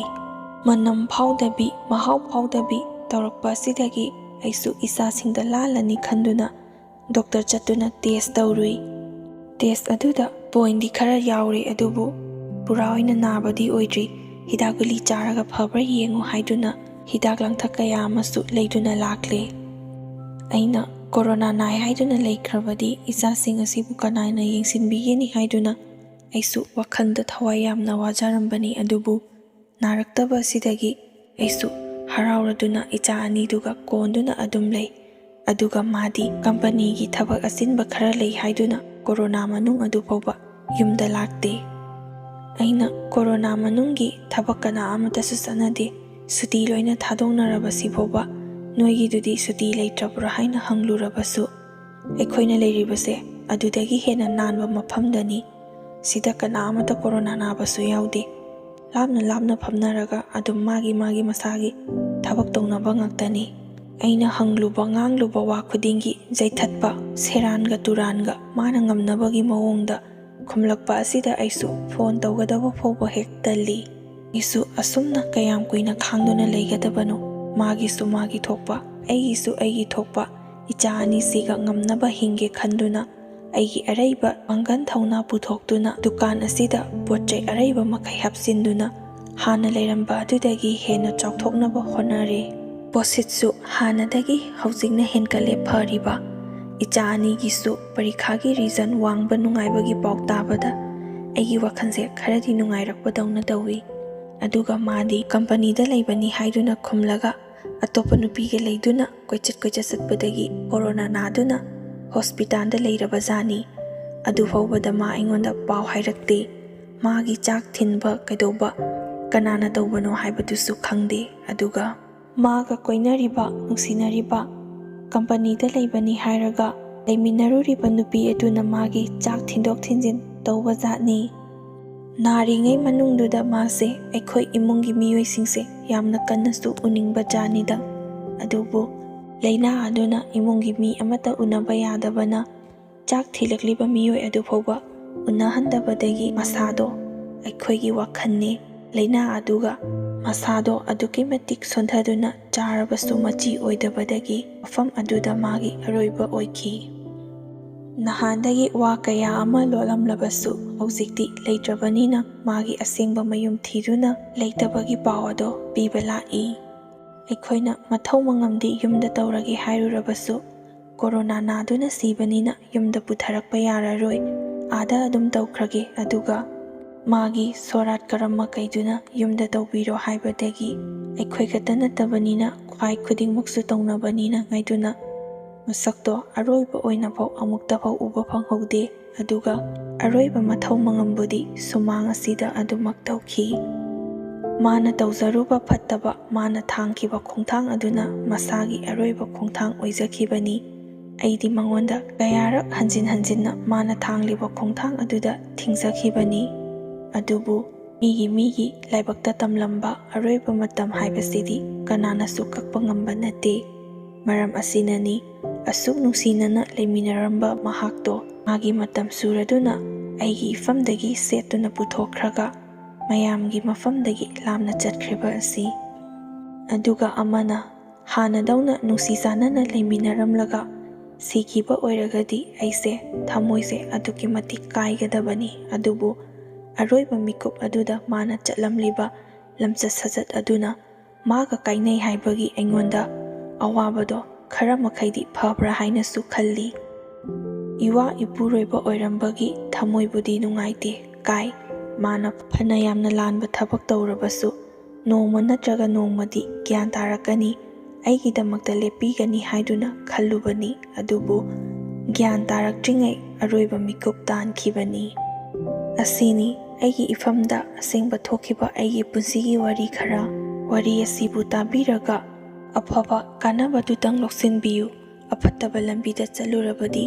ꯃꯅꯝ ꯐꯥꯎꯗꯕꯤ, ꯃꯍꯥꯎ ꯐꯥꯎꯗꯕꯤ ꯇꯧꯔꯛꯄ ꯑꯁꯤꯗꯒꯤ ꯑꯩꯁꯨ ꯏꯆꯥꯁꯤꯡꯗ ꯂꯥꯜꯂꯅꯤ ꯈꯟꯗꯨꯅ ꯗꯣꯛꯇꯔ ꯆꯠꯇꯨꯅ ꯇꯦꯁ ꯇꯧꯔꯨꯏ꯫ ꯇꯦꯁ ꯑꯗꯨꯗ ꯄꯣꯏꯟꯗꯤ ꯈꯔ ꯌꯥꯎꯔꯦ, ꯑꯗꯨꯕꯨ ꯄꯨꯔꯥ ꯑꯣꯏꯅ ꯅꯥꯕꯗꯤ ꯑꯣꯏꯗ꯭ꯔꯤ꯫ ꯍꯤꯗꯥꯛ ꯒꯨꯂꯤ ꯆꯥꯔꯒ ꯐꯕ꯭ꯔꯥ ꯌꯦꯡꯉꯨ ꯍꯥꯏꯗꯨꯅ ꯍꯤꯗꯥꯛ ꯂꯥꯡꯊꯛ ꯀꯌꯥ ꯑꯃꯁꯨ ꯂꯩꯗꯨꯅ ꯂꯥꯛꯂꯦ꯫ ꯑꯩꯅ ꯀꯣꯔꯣꯅꯥ ꯅꯥꯏ ꯍꯥꯏꯗꯨꯅ ꯂꯩꯈ꯭ꯔꯕꯗꯤ ꯏꯆꯥꯁꯤꯡ ꯑꯁꯤꯕꯨ ꯀꯅꯥꯅ ꯌꯦꯡꯁꯤꯟꯕꯤꯒꯅꯤ ꯍꯥꯏꯗꯨꯅ ꯑꯩꯁꯨ ꯋꯥꯈꯜꯗ ꯊꯋꯥꯏ ꯌꯥꯝꯅ ꯋꯥꯖꯔꯝꯕꯅꯤ꯫ ꯑꯗꯨꯕꯨ ꯅꯥꯔꯛꯇꯕ ꯑꯁꯤꯗꯒꯤ ꯑꯩꯁꯨ ꯍꯔꯥꯎꯔꯗꯨꯅ ꯏꯆꯥ ꯑꯅꯤꯗꯨꯒ ꯀꯣꯟꯗꯨꯅ ꯑꯗꯨꯝ ꯂꯩ꯫ ꯑꯗꯨꯒ ꯃꯥꯗꯤ ꯀꯝꯄꯅꯤꯒꯤ ꯊꯕꯛ ꯑꯆꯤꯟꯕ ꯈꯔ ꯂꯩ ꯍꯥꯏꯗꯨꯅ ꯀꯣꯔꯣꯅꯥ ꯃꯅꯨꯡ ꯑꯗꯨ ꯐꯥꯎꯕ ꯌꯨꯝꯗ ꯂꯥꯛꯇꯦ꯫ ꯑꯩꯅ ꯀꯣꯔꯣꯅꯥ ꯃꯅꯨꯡꯒꯤ ꯊꯕꯛ ꯀꯅꯥ ꯑꯃꯠꯇꯁꯨ ꯆꯠꯅꯗꯦ, ꯁꯨꯇꯤ ꯂꯣꯏꯅ ꯊꯥꯗꯣꯛꯅꯔꯕꯁꯤ ꯐꯥꯎꯕ ꯅꯣꯏꯒꯤꯗꯨꯗꯤ ꯁꯨꯇꯤ ꯂꯩꯇ꯭ꯔꯕ꯭ꯔꯥ ꯍꯥꯏꯅ ꯍꯪꯂꯨꯔꯕꯁꯨ, ꯑꯩꯈꯣꯏꯅ ꯂꯩꯔꯤꯕꯁꯦ ꯑꯗꯨꯗꯒꯤ ꯍꯦꯟꯅ ꯅꯥꯟꯕ ꯃꯐꯝꯗꯅꯤ꯫ ꯁꯤꯗ ꯀꯅꯥ ꯑꯃꯠꯇ ꯀꯣꯔꯣꯅꯥ ꯅꯥꯕꯁꯨ ꯌꯥꯎꯗꯦ꯫ ꯂꯥꯞꯅ ꯂꯥꯞꯅ ꯐꯝꯅꯔꯒ ꯑꯗꯨꯝ ꯃꯥꯒꯤ ꯃꯥꯒꯤ ꯃꯁꯥꯒꯤ ꯊꯕꯛ ꯇꯧꯅꯕ ꯉꯥꯛꯇꯅꯤ꯫ ꯑꯩꯅ ꯍꯪꯂꯨꯕ ꯉꯥꯡꯂꯨꯕ ꯋꯥ ꯈꯨꯗꯤꯡꯒꯤ ꯆꯩꯊꯠꯄ, ꯁꯦꯔꯥꯟꯒ ꯇꯨꯔꯥꯟꯒ ꯃꯥꯅ ꯉꯝꯅꯕꯒꯤ ꯃꯑꯣꯡꯗ ꯈꯨꯝꯂꯛꯄ ꯑꯁꯤꯗ ꯑꯩꯁꯨ ꯐꯣꯟ ꯇꯧꯒꯗꯕ ꯐꯥꯎꯕ ꯍꯦꯛ ꯇꯜꯂꯤ꯫ ꯑꯩꯁꯨ ꯑꯁꯨꯝꯅ ꯀꯌꯥꯝ ꯀꯨꯏꯅ ꯈꯥꯡꯗꯨꯅ ꯂꯩꯒꯗꯕꯅꯣ? ꯃꯥꯒꯤꯁꯨ ꯃꯥꯒꯤ ꯊꯣꯛꯄ, ꯑꯩꯒꯤꯁꯨ ꯑꯩꯒꯤ ꯊꯣꯛꯄ, ꯏꯆꯥ ꯑꯅꯤꯁꯤꯒ ꯉꯝꯅꯕ ꯍꯤꯡꯒꯦ ꯈꯟꯗꯨꯅ ꯑꯩꯒꯤ ꯑꯔꯩꯕ ꯄꯥꯡꯒꯜ ꯊꯧꯅꯥ ꯄꯨꯊꯣꯛꯇꯨꯅ ꯗꯨꯀꯥꯟ ꯑꯁꯤꯗ ꯄꯣꯠ ꯆꯩ ꯑꯔꯩꯕ ꯃꯈꯩ ꯍꯥꯞꯆꯤꯟꯗꯨꯅ ꯍꯥꯟꯅ ꯂꯩꯔꯝꯕ ꯑꯗꯨꯗꯒꯤ ꯍꯦꯟꯅ ꯆꯥꯎꯊꯣꯛꯅꯕ ꯍꯣꯠꯅꯔꯦ꯫ ꯄꯣꯠꯁꯤꯠꯁꯨ ꯍꯥꯟꯅꯗꯒꯤ ꯍꯧꯖꯤꯛꯅ ꯍꯦꯟꯒꯠꯂꯦ ꯐꯔꯤꯕ꯫ ꯏꯆꯥ ꯑꯅꯤꯒꯤꯁꯨ ꯄꯔꯤꯈꯥꯒꯤ ꯔꯤꯖꯜ ꯋꯥꯡꯕ ꯅꯨꯡꯉꯥꯏꯕꯒꯤ ꯄꯥꯎ ꯇꯥꯕꯗ ꯑꯩꯒꯤ ꯋꯥꯈꯜꯁꯦ ꯈꯔꯗꯤ ꯅꯨꯡꯉꯥꯏꯔꯛꯄꯗꯧꯅ ꯇꯧꯏ꯫ ꯑꯗꯨꯒ ꯃꯥꯗꯤ ꯀꯝꯄꯅꯤꯗ ꯂꯩꯕꯅꯤ ꯍꯥꯏꯗꯨꯅ ꯈꯨꯝꯂꯒ ꯑꯇꯣꯞꯄ ꯅꯨꯄꯤꯒ ꯂꯩꯗꯨꯅ ꯀꯣꯏꯆꯠ ꯀꯣꯏꯆꯠ ꯆꯠꯄꯗꯒꯤ ꯀꯣꯔꯣꯅꯥ ꯅꯥꯗꯨꯅ ꯍꯣꯁꯄꯤꯇꯥꯜꯗ ꯂꯩꯔꯕꯖꯥꯠꯅꯤ꯫ ꯑꯗꯨ ꯐꯥꯎꯕꯗ ꯃꯥ ꯑꯩꯉꯣꯟꯗ ꯄꯥꯎ ꯍꯥꯏꯔꯛꯇꯦ꯫ ꯃꯥꯒꯤ ꯆꯥꯛ ꯊꯤꯟꯕ ꯀꯩꯗꯧꯕ ꯀꯅꯥꯅ ꯇꯧꯕꯅꯣ ꯍꯥꯏꯕꯗꯨꯁꯨ ꯈꯪꯗꯦ꯫ ꯑꯗꯨꯒ ꯃꯥꯒ ꯀꯣꯏꯅꯔꯤꯕ, ꯅꯨꯡꯁꯤꯅꯔꯤꯕ, ꯀꯝꯄꯅꯤꯗ ꯂꯩꯕꯅꯤ ꯍꯥꯏꯔꯒ ꯂꯩꯃꯤꯟꯅꯔꯨꯔꯤꯕ ꯅꯨꯄꯤ ꯑꯗꯨꯅ ꯃꯥꯒꯤ ꯆꯥꯛ ꯊꯤꯟꯗꯣꯛ ꯊꯤꯟꯖꯤꯟ ꯇꯧꯕ ꯖꯥꯠꯅꯤ꯫ ꯅꯥꯔꯤꯉꯩ ꯃꯅꯨꯡꯗꯨꯗ ꯃꯥꯁꯦ ꯑꯩꯈꯣꯏ ꯏꯃꯨꯡꯒꯤ ꯃꯤꯑꯣꯏꯁꯤꯡꯁꯦ ꯌꯥꯝꯅ ꯀꯟꯅꯁꯨ ꯎꯅꯤꯡꯕ ꯖꯥꯠꯅꯤꯗ꯫ ꯑꯗꯨꯕꯨ ꯂꯥꯏꯅꯥ ꯑꯗꯨꯅ ꯏꯃꯨꯡꯒꯤ ꯃꯤ ꯑꯃꯠꯇ ꯎꯅꯕ ꯌꯥꯗꯕꯅ ꯆꯥꯛ ꯊꯤꯜꯂꯛꯂꯤꯕ ꯃꯤꯑꯣꯏ ꯑꯗꯨ ꯐꯥꯎꯕ ꯎꯅꯍꯟꯗꯕꯗꯒꯤ ꯃꯁꯥꯗꯣ, ꯑꯩꯈꯣꯏꯒꯤ ꯋꯥꯈꯜꯅꯤ, ꯂꯥꯏꯅꯥ ꯑꯗꯨꯒ ꯃꯁꯥꯗꯣ ꯑꯗꯨꯛꯀꯤ ꯃꯇꯤꯛ ꯁꯣꯟꯊꯗꯨꯅ ꯆꯥꯔꯕꯁꯨ ꯃꯆꯤ ꯑꯣꯏꯗꯕꯗꯒꯤ ꯃꯐꯝ ꯑꯗꯨꯗ ꯃꯥꯒꯤ ꯑꯔꯣꯏꯕ ꯑꯣꯏꯈꯤ꯫ ꯅꯍꯥꯟꯗꯒꯤ ꯋꯥ ꯀꯌꯥ ꯑꯃ ꯂꯣꯜꯂꯝꯂꯕꯁꯨ ꯍꯧꯖꯤꯛꯇꯤ ꯂꯩꯇ꯭ꯔꯕꯅꯤꯅ ꯃꯥꯒꯤ ꯑꯁꯦꯡꯕ ꯃꯌꯨꯝ ꯊꯤꯗꯨꯅ ꯂꯩꯇꯕꯒꯤ ꯄꯥꯎ ꯑꯗꯣ ꯄꯤꯕ ꯂꯥꯛꯏ꯫ ꯑꯩꯈꯣꯏꯅ ꯃꯊꯧ ꯃꯉꯝꯗꯤ ꯌꯨꯝꯗ ꯇꯧꯔꯒꯦ ꯍꯥꯏꯔꯨꯔꯕꯁꯨ ꯀꯣꯔꯣꯅꯥ ꯅꯥꯗꯨꯅ ꯁꯤꯕꯅꯤꯅ ꯌꯨꯝꯗ ꯄꯨꯊꯔꯛꯄ ꯌꯥꯔꯔꯣꯏ, ꯑꯥꯗ ꯑꯗꯨꯝ ꯇꯧꯈ꯭ꯔꯒꯦ, ꯑꯗꯨꯒ ꯃꯥꯒꯤ ꯁꯣꯔꯥꯠ ꯀꯔꯝ ꯃꯈꯩꯗꯨꯅ ꯌꯨꯝꯗ ꯇꯧꯕꯤꯔꯣ ꯍꯥꯏꯕꯗꯒꯤ ꯑꯩꯈꯣꯏ ꯈꯛꯇ ꯅꯠꯇꯕꯅꯤꯅ ꯈ꯭ꯋꯥꯏ ꯈꯨꯗꯤꯡꯃꯛꯁꯨ ꯇꯧꯅꯕꯅꯤꯅ ꯉꯥꯏꯗꯨꯅ ꯃꯁꯛꯇꯣ ꯑꯔꯣꯏꯕ ꯑꯣꯏꯅꯐꯥꯎ ꯑꯃꯨꯛꯇꯐꯥꯎ ꯎꯕ ꯐꯪꯍꯧꯗꯦ꯫ ꯑꯗꯨꯒ ꯑꯔꯣꯏꯕ ꯃꯊꯧ ꯃꯉꯝꯕꯨꯗꯤ ꯁꯨꯃꯥꯡ ꯑꯁꯤꯗ ꯑꯗꯨꯃꯛ ꯇꯧꯈꯤ꯫ ꯃꯥꯅ ꯇꯧꯖꯔꯨꯕ ꯐꯠꯇꯕ, ꯃꯥꯅ ꯊꯥꯡꯈꯤꯕ ꯈꯣꯡꯊꯥꯡ ꯑꯗꯨꯅ ꯃꯁꯥꯒꯤ ꯑꯔꯣꯏꯕ ꯈꯣꯡꯊꯥꯡ ꯑꯣꯏꯖꯈꯤꯕꯅꯤ꯫ ꯑꯩꯗꯤ ꯃꯉꯣꯟꯗ ꯀꯌꯥꯔꯛ ꯍꯟꯖꯤꯟ ꯍꯟꯖꯤꯟꯅ ꯃꯥꯅ ꯊꯥꯡꯂꯤꯕ ꯈꯣꯡꯊꯥꯡ ꯑꯗꯨꯗ ꯊꯤꯡꯖꯈꯤꯕꯅꯤ꯫ ꯑꯗꯨꯕꯨ ꯃꯤꯒꯤ ꯃꯤꯒꯤ ꯂꯥꯏꯕꯛꯇ ꯇꯝꯂꯝꯕ ꯑꯔꯣꯏꯕ ꯃꯇꯝ ꯍꯥꯏꯕꯁꯤꯗꯤ ꯀꯅꯥꯅꯁꯨ ꯀꯛꯄ ꯉꯝꯕ ꯅꯠꯇꯦ꯫ ꯃꯔꯝ ꯑꯁꯤꯅꯅꯤ ꯑꯁꯨꯛ ꯅꯨꯡꯁꯤꯅꯅ ꯂꯩꯃꯤꯟꯅꯔꯝꯕ ꯃꯍꯥꯛꯇꯣ ꯃꯥꯒꯤ ꯃꯇꯝ ꯁꯨꯔꯗꯨꯅ ꯑꯩꯒꯤ ꯏꯐꯝꯗꯒꯤ ꯁꯦꯠꯇꯨꯅ ꯄꯨꯊꯣꯛꯈ꯭ꯔꯒ ꯃꯌꯥꯝꯒꯤ ꯃꯐꯝꯗꯒꯤ ꯂꯥꯞꯅ ꯆꯠꯈ꯭ꯔꯤꯕ ꯑꯁꯤ꯫ ꯑꯗꯨꯒ ꯑꯃꯅ ꯍꯥꯟꯅꯗꯧꯅ ꯅꯨꯡꯁꯤ ꯆꯥꯟꯅꯅ ꯂꯩꯃꯤꯟꯅꯔꯝꯂꯒ ꯁꯤꯈꯤꯕ ꯑꯣꯏꯔꯒꯗꯤ ꯑꯩꯁꯦ ꯊꯃꯣꯏꯁꯦ ꯑꯗꯨꯛꯀꯤ ꯃꯇꯤꯛ ꯀꯥꯏꯒꯗꯕꯅꯤ꯫ ꯑꯗꯨꯕꯨ ꯑꯔꯣꯏꯕ ꯃꯤꯀꯨꯞ ꯑꯗꯨꯗ ꯃꯥꯅ ꯆꯠꯂꯝꯂꯤꯕ ꯂꯝꯆꯠ ꯁꯥꯖꯠ ꯑꯗꯨꯅ ꯃꯥꯒ ꯀꯥꯏꯅꯩ ꯍꯥꯏꯕꯒꯤ ꯑꯩꯉꯣꯟꯗ ꯑꯋꯥꯕꯗꯣ ꯈꯔ ꯃꯈꯩꯗꯤ ꯐꯕ꯭ꯔꯥ ꯍꯥꯏꯅꯁꯨ ꯈꯜꯂꯤ꯫ ꯏꯋꯥ ꯏꯄꯨꯔꯣꯏꯕ ꯑꯣꯏꯔꯝꯕꯒꯤ ꯊꯃꯣꯏꯕꯨꯗꯤ ꯅꯨꯡꯉꯥꯏꯇꯦ, ꯀꯥꯏ꯫ ꯃꯥꯅ ꯐꯅ ꯌꯥꯝꯅ ꯂꯥꯟꯕ ꯊꯕꯛ ꯇꯧꯔꯕꯁꯨ, ꯅꯣꯡꯃ ꯅꯠꯇ꯭ꯔꯒ ꯅꯣꯡꯃꯗꯤ ꯒ꯭ꯌꯥꯟ ꯇꯥꯔꯛꯀꯅꯤ, ꯑꯩꯒꯤꯗꯃꯛꯇ ꯂꯦꯞꯄꯤꯒꯅꯤ ꯍꯥꯏꯗꯨꯅ ꯈꯜꯂꯨꯕꯅꯤ꯫ ꯑꯗꯨꯕꯨ ꯒ꯭ꯌꯥꯟ ꯇꯥꯔꯛꯇ꯭ꯔꯤꯉꯩ ꯑꯔꯣꯏꯕ ꯃꯤꯀꯨꯞ ꯇꯥꯟꯈꯤꯕꯅꯤ꯫ ꯑꯁꯤꯅꯤ ꯑꯩꯒꯤ ꯏꯐꯝꯗ ꯑꯁꯦꯡꯕ ꯊꯣꯛꯈꯤꯕ ꯑꯩꯒꯤ ꯄꯨꯟꯁꯤꯒꯤ ꯋꯥꯔꯤ ꯈꯔ꯫ ꯋꯥꯔꯤ ꯑꯁꯤꯕꯨ ꯇꯥꯕꯤꯔꯒ ꯑꯐꯕ ꯀꯥꯟꯅꯕꯗꯨꯇꯪ ꯂꯧꯁꯤꯟꯕꯤꯌꯨ꯫ ꯑꯐꯠꯇꯕ ꯂꯝꯕꯤꯗ ꯆꯠꯂꯨꯔꯕꯗꯤ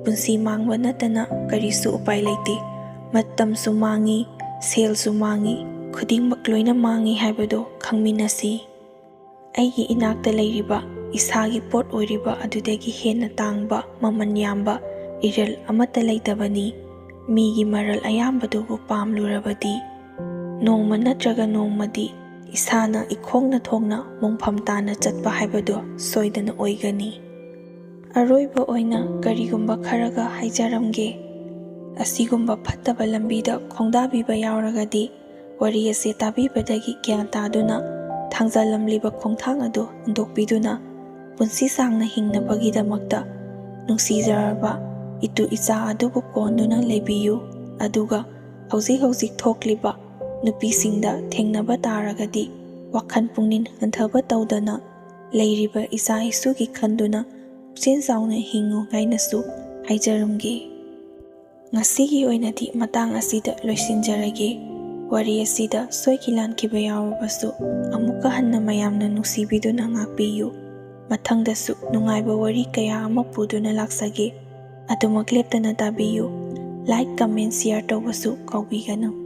ꯄꯨꯟꯁꯤ ꯃꯥꯡꯕ ꯅꯠꯇꯅ ꯀꯔꯤꯁꯨ ꯎꯄꯥꯏ ꯂꯩꯇꯦ꯫ ꯃꯇꯝꯁꯨ ꯃꯥꯡꯉꯤ, ꯁꯦꯜꯁꯨ ꯃꯥꯡꯉꯤ, ꯈꯨꯗꯤꯡꯃꯛ ꯂꯣꯏꯅ ꯃꯥꯡꯉꯤ ꯍꯥꯏꯕꯗꯨ ꯈꯪꯃꯤꯟꯅꯁꯤ꯫ ꯑꯩꯒꯤ ꯏꯅꯥꯛꯇ ꯂꯩꯔꯤꯕ ꯏꯁꯥꯒꯤ ꯄꯣꯠ ꯑꯣꯏꯔꯤꯕ ꯑꯗꯨꯗꯒꯤ ꯍꯦꯟꯅ ꯇꯥꯡꯕ, ꯃꯃꯜ ꯌꯥꯝꯕ ꯏꯔꯜ ꯑꯃꯠꯇ ꯂꯩꯇꯕꯅꯤ꯫ ꯃꯤꯒꯤ ꯃꯔꯜ ꯑꯌꯥꯝꯕꯗꯨꯕꯨ ꯄꯥꯝꯂꯨꯔꯕꯗꯤ, ꯅꯣꯡꯃ ꯅꯠꯇ꯭ꯔꯒ ꯅꯣꯡꯃꯗꯤ ꯏꯁꯥꯅ ꯏꯈꯣꯡꯅ ꯊꯣꯡꯅ ꯃꯣꯡꯐꯝ ꯇꯥꯅ ꯆꯠꯄ ꯍꯥꯏꯕꯗꯨ ꯁꯣꯏꯗꯅ ꯑꯣꯏꯒꯅꯤ꯫ ꯑꯔꯣꯏꯕ ꯑꯣꯏꯅ ꯀꯔꯤꯒꯨꯝꯕ ꯈꯔꯒ ꯍꯥꯏꯖꯔꯝꯒꯦ꯫ ꯑꯁꯤꯒꯨꯝꯕ ꯐꯠꯇꯕ ꯂꯝꯕꯤꯗ ꯈꯣꯡꯗꯥꯕꯤꯕ ꯌꯥꯎꯔꯒꯗꯤ, ꯋꯥꯔꯤ ꯑꯁꯤ ꯇꯥꯕꯤꯕꯗꯒꯤ ꯒ꯭ꯌꯥꯟ ꯇꯥꯗꯨꯅ, ꯊꯥꯡꯖꯜꯂꯝꯂꯤꯕ ꯈꯣꯡꯊꯥꯡ ꯑꯗꯨ ꯍꯟꯗꯣꯛꯄꯤꯗꯨꯅ, ꯄꯨꯟꯁꯤ ꯁꯥꯡꯅ ꯍꯤꯡꯅꯕꯒꯤꯗꯃꯛꯇ ꯅꯨꯡꯁꯤꯖꯔꯕ ꯏꯇꯨ ꯏꯆꯥ ꯑꯗꯨꯕꯨ ꯀꯣꯟꯗꯨꯅ ꯂꯩꯕꯤꯌꯨ꯫ ꯑꯗꯨꯒ ꯍꯧꯖꯤꯛ ꯍꯧꯖꯤꯛ ꯊꯣꯛꯂꯤꯕ ꯅꯨꯄꯤꯁꯤꯡꯗ ꯊꯦꯡꯅꯕ ꯇꯥꯔꯒꯗꯤ, ꯋꯥꯈꯜ ꯄꯨꯛꯅꯤꯡ ꯍꯟꯊꯕ ꯇꯧꯗꯅ, ꯂꯩꯔꯤꯕ ꯏꯆꯥ ꯏꯁꯨꯒꯤ ꯈꯟꯗꯨꯅ ꯄꯨꯛꯆꯦꯜ ꯆꯥꯎꯅ ꯍꯤꯡꯉꯨ ꯍꯥꯏꯅꯁꯨ ꯍꯥꯏꯖꯔꯝꯒꯦ꯫ ꯉꯁꯤꯒꯤ ꯑꯣꯏꯅꯗꯤ ꯃꯇꯥꯡ ꯑꯁꯤꯗ ꯂꯣꯏꯁꯤꯟꯖꯔꯒꯦ꯫ ꯋꯥꯔꯤ ꯑꯁꯤꯗ ꯁꯣꯏꯈꯤ ꯂꯥꯟꯈꯤꯕ ꯌꯥꯎꯔꯕꯁꯨ, ꯑꯃꯨꯛꯀ ꯍꯟꯅ ꯃꯌꯥꯝꯅ ꯅꯨꯡꯁꯤꯕꯤꯗꯨꯅ ꯉꯥꯛꯄꯤꯌꯨ꯫ ꯃꯊꯪꯗꯁꯨ ꯅꯨꯡꯉꯥꯏꯕ ꯋꯥꯔꯤ ꯀꯌꯥ ꯑꯃ ꯄꯨꯗꯨꯅ ꯂꯥꯛꯆꯒꯦ꯫ ꯑꯗꯨꯃꯛ ꯂꯦꯞꯇꯅ ꯇꯥꯕꯤꯌꯨ꯫ Like, comment, share ꯇꯧꯕꯁꯨ ꯀꯥꯎꯕꯤꯒꯅꯨ꯫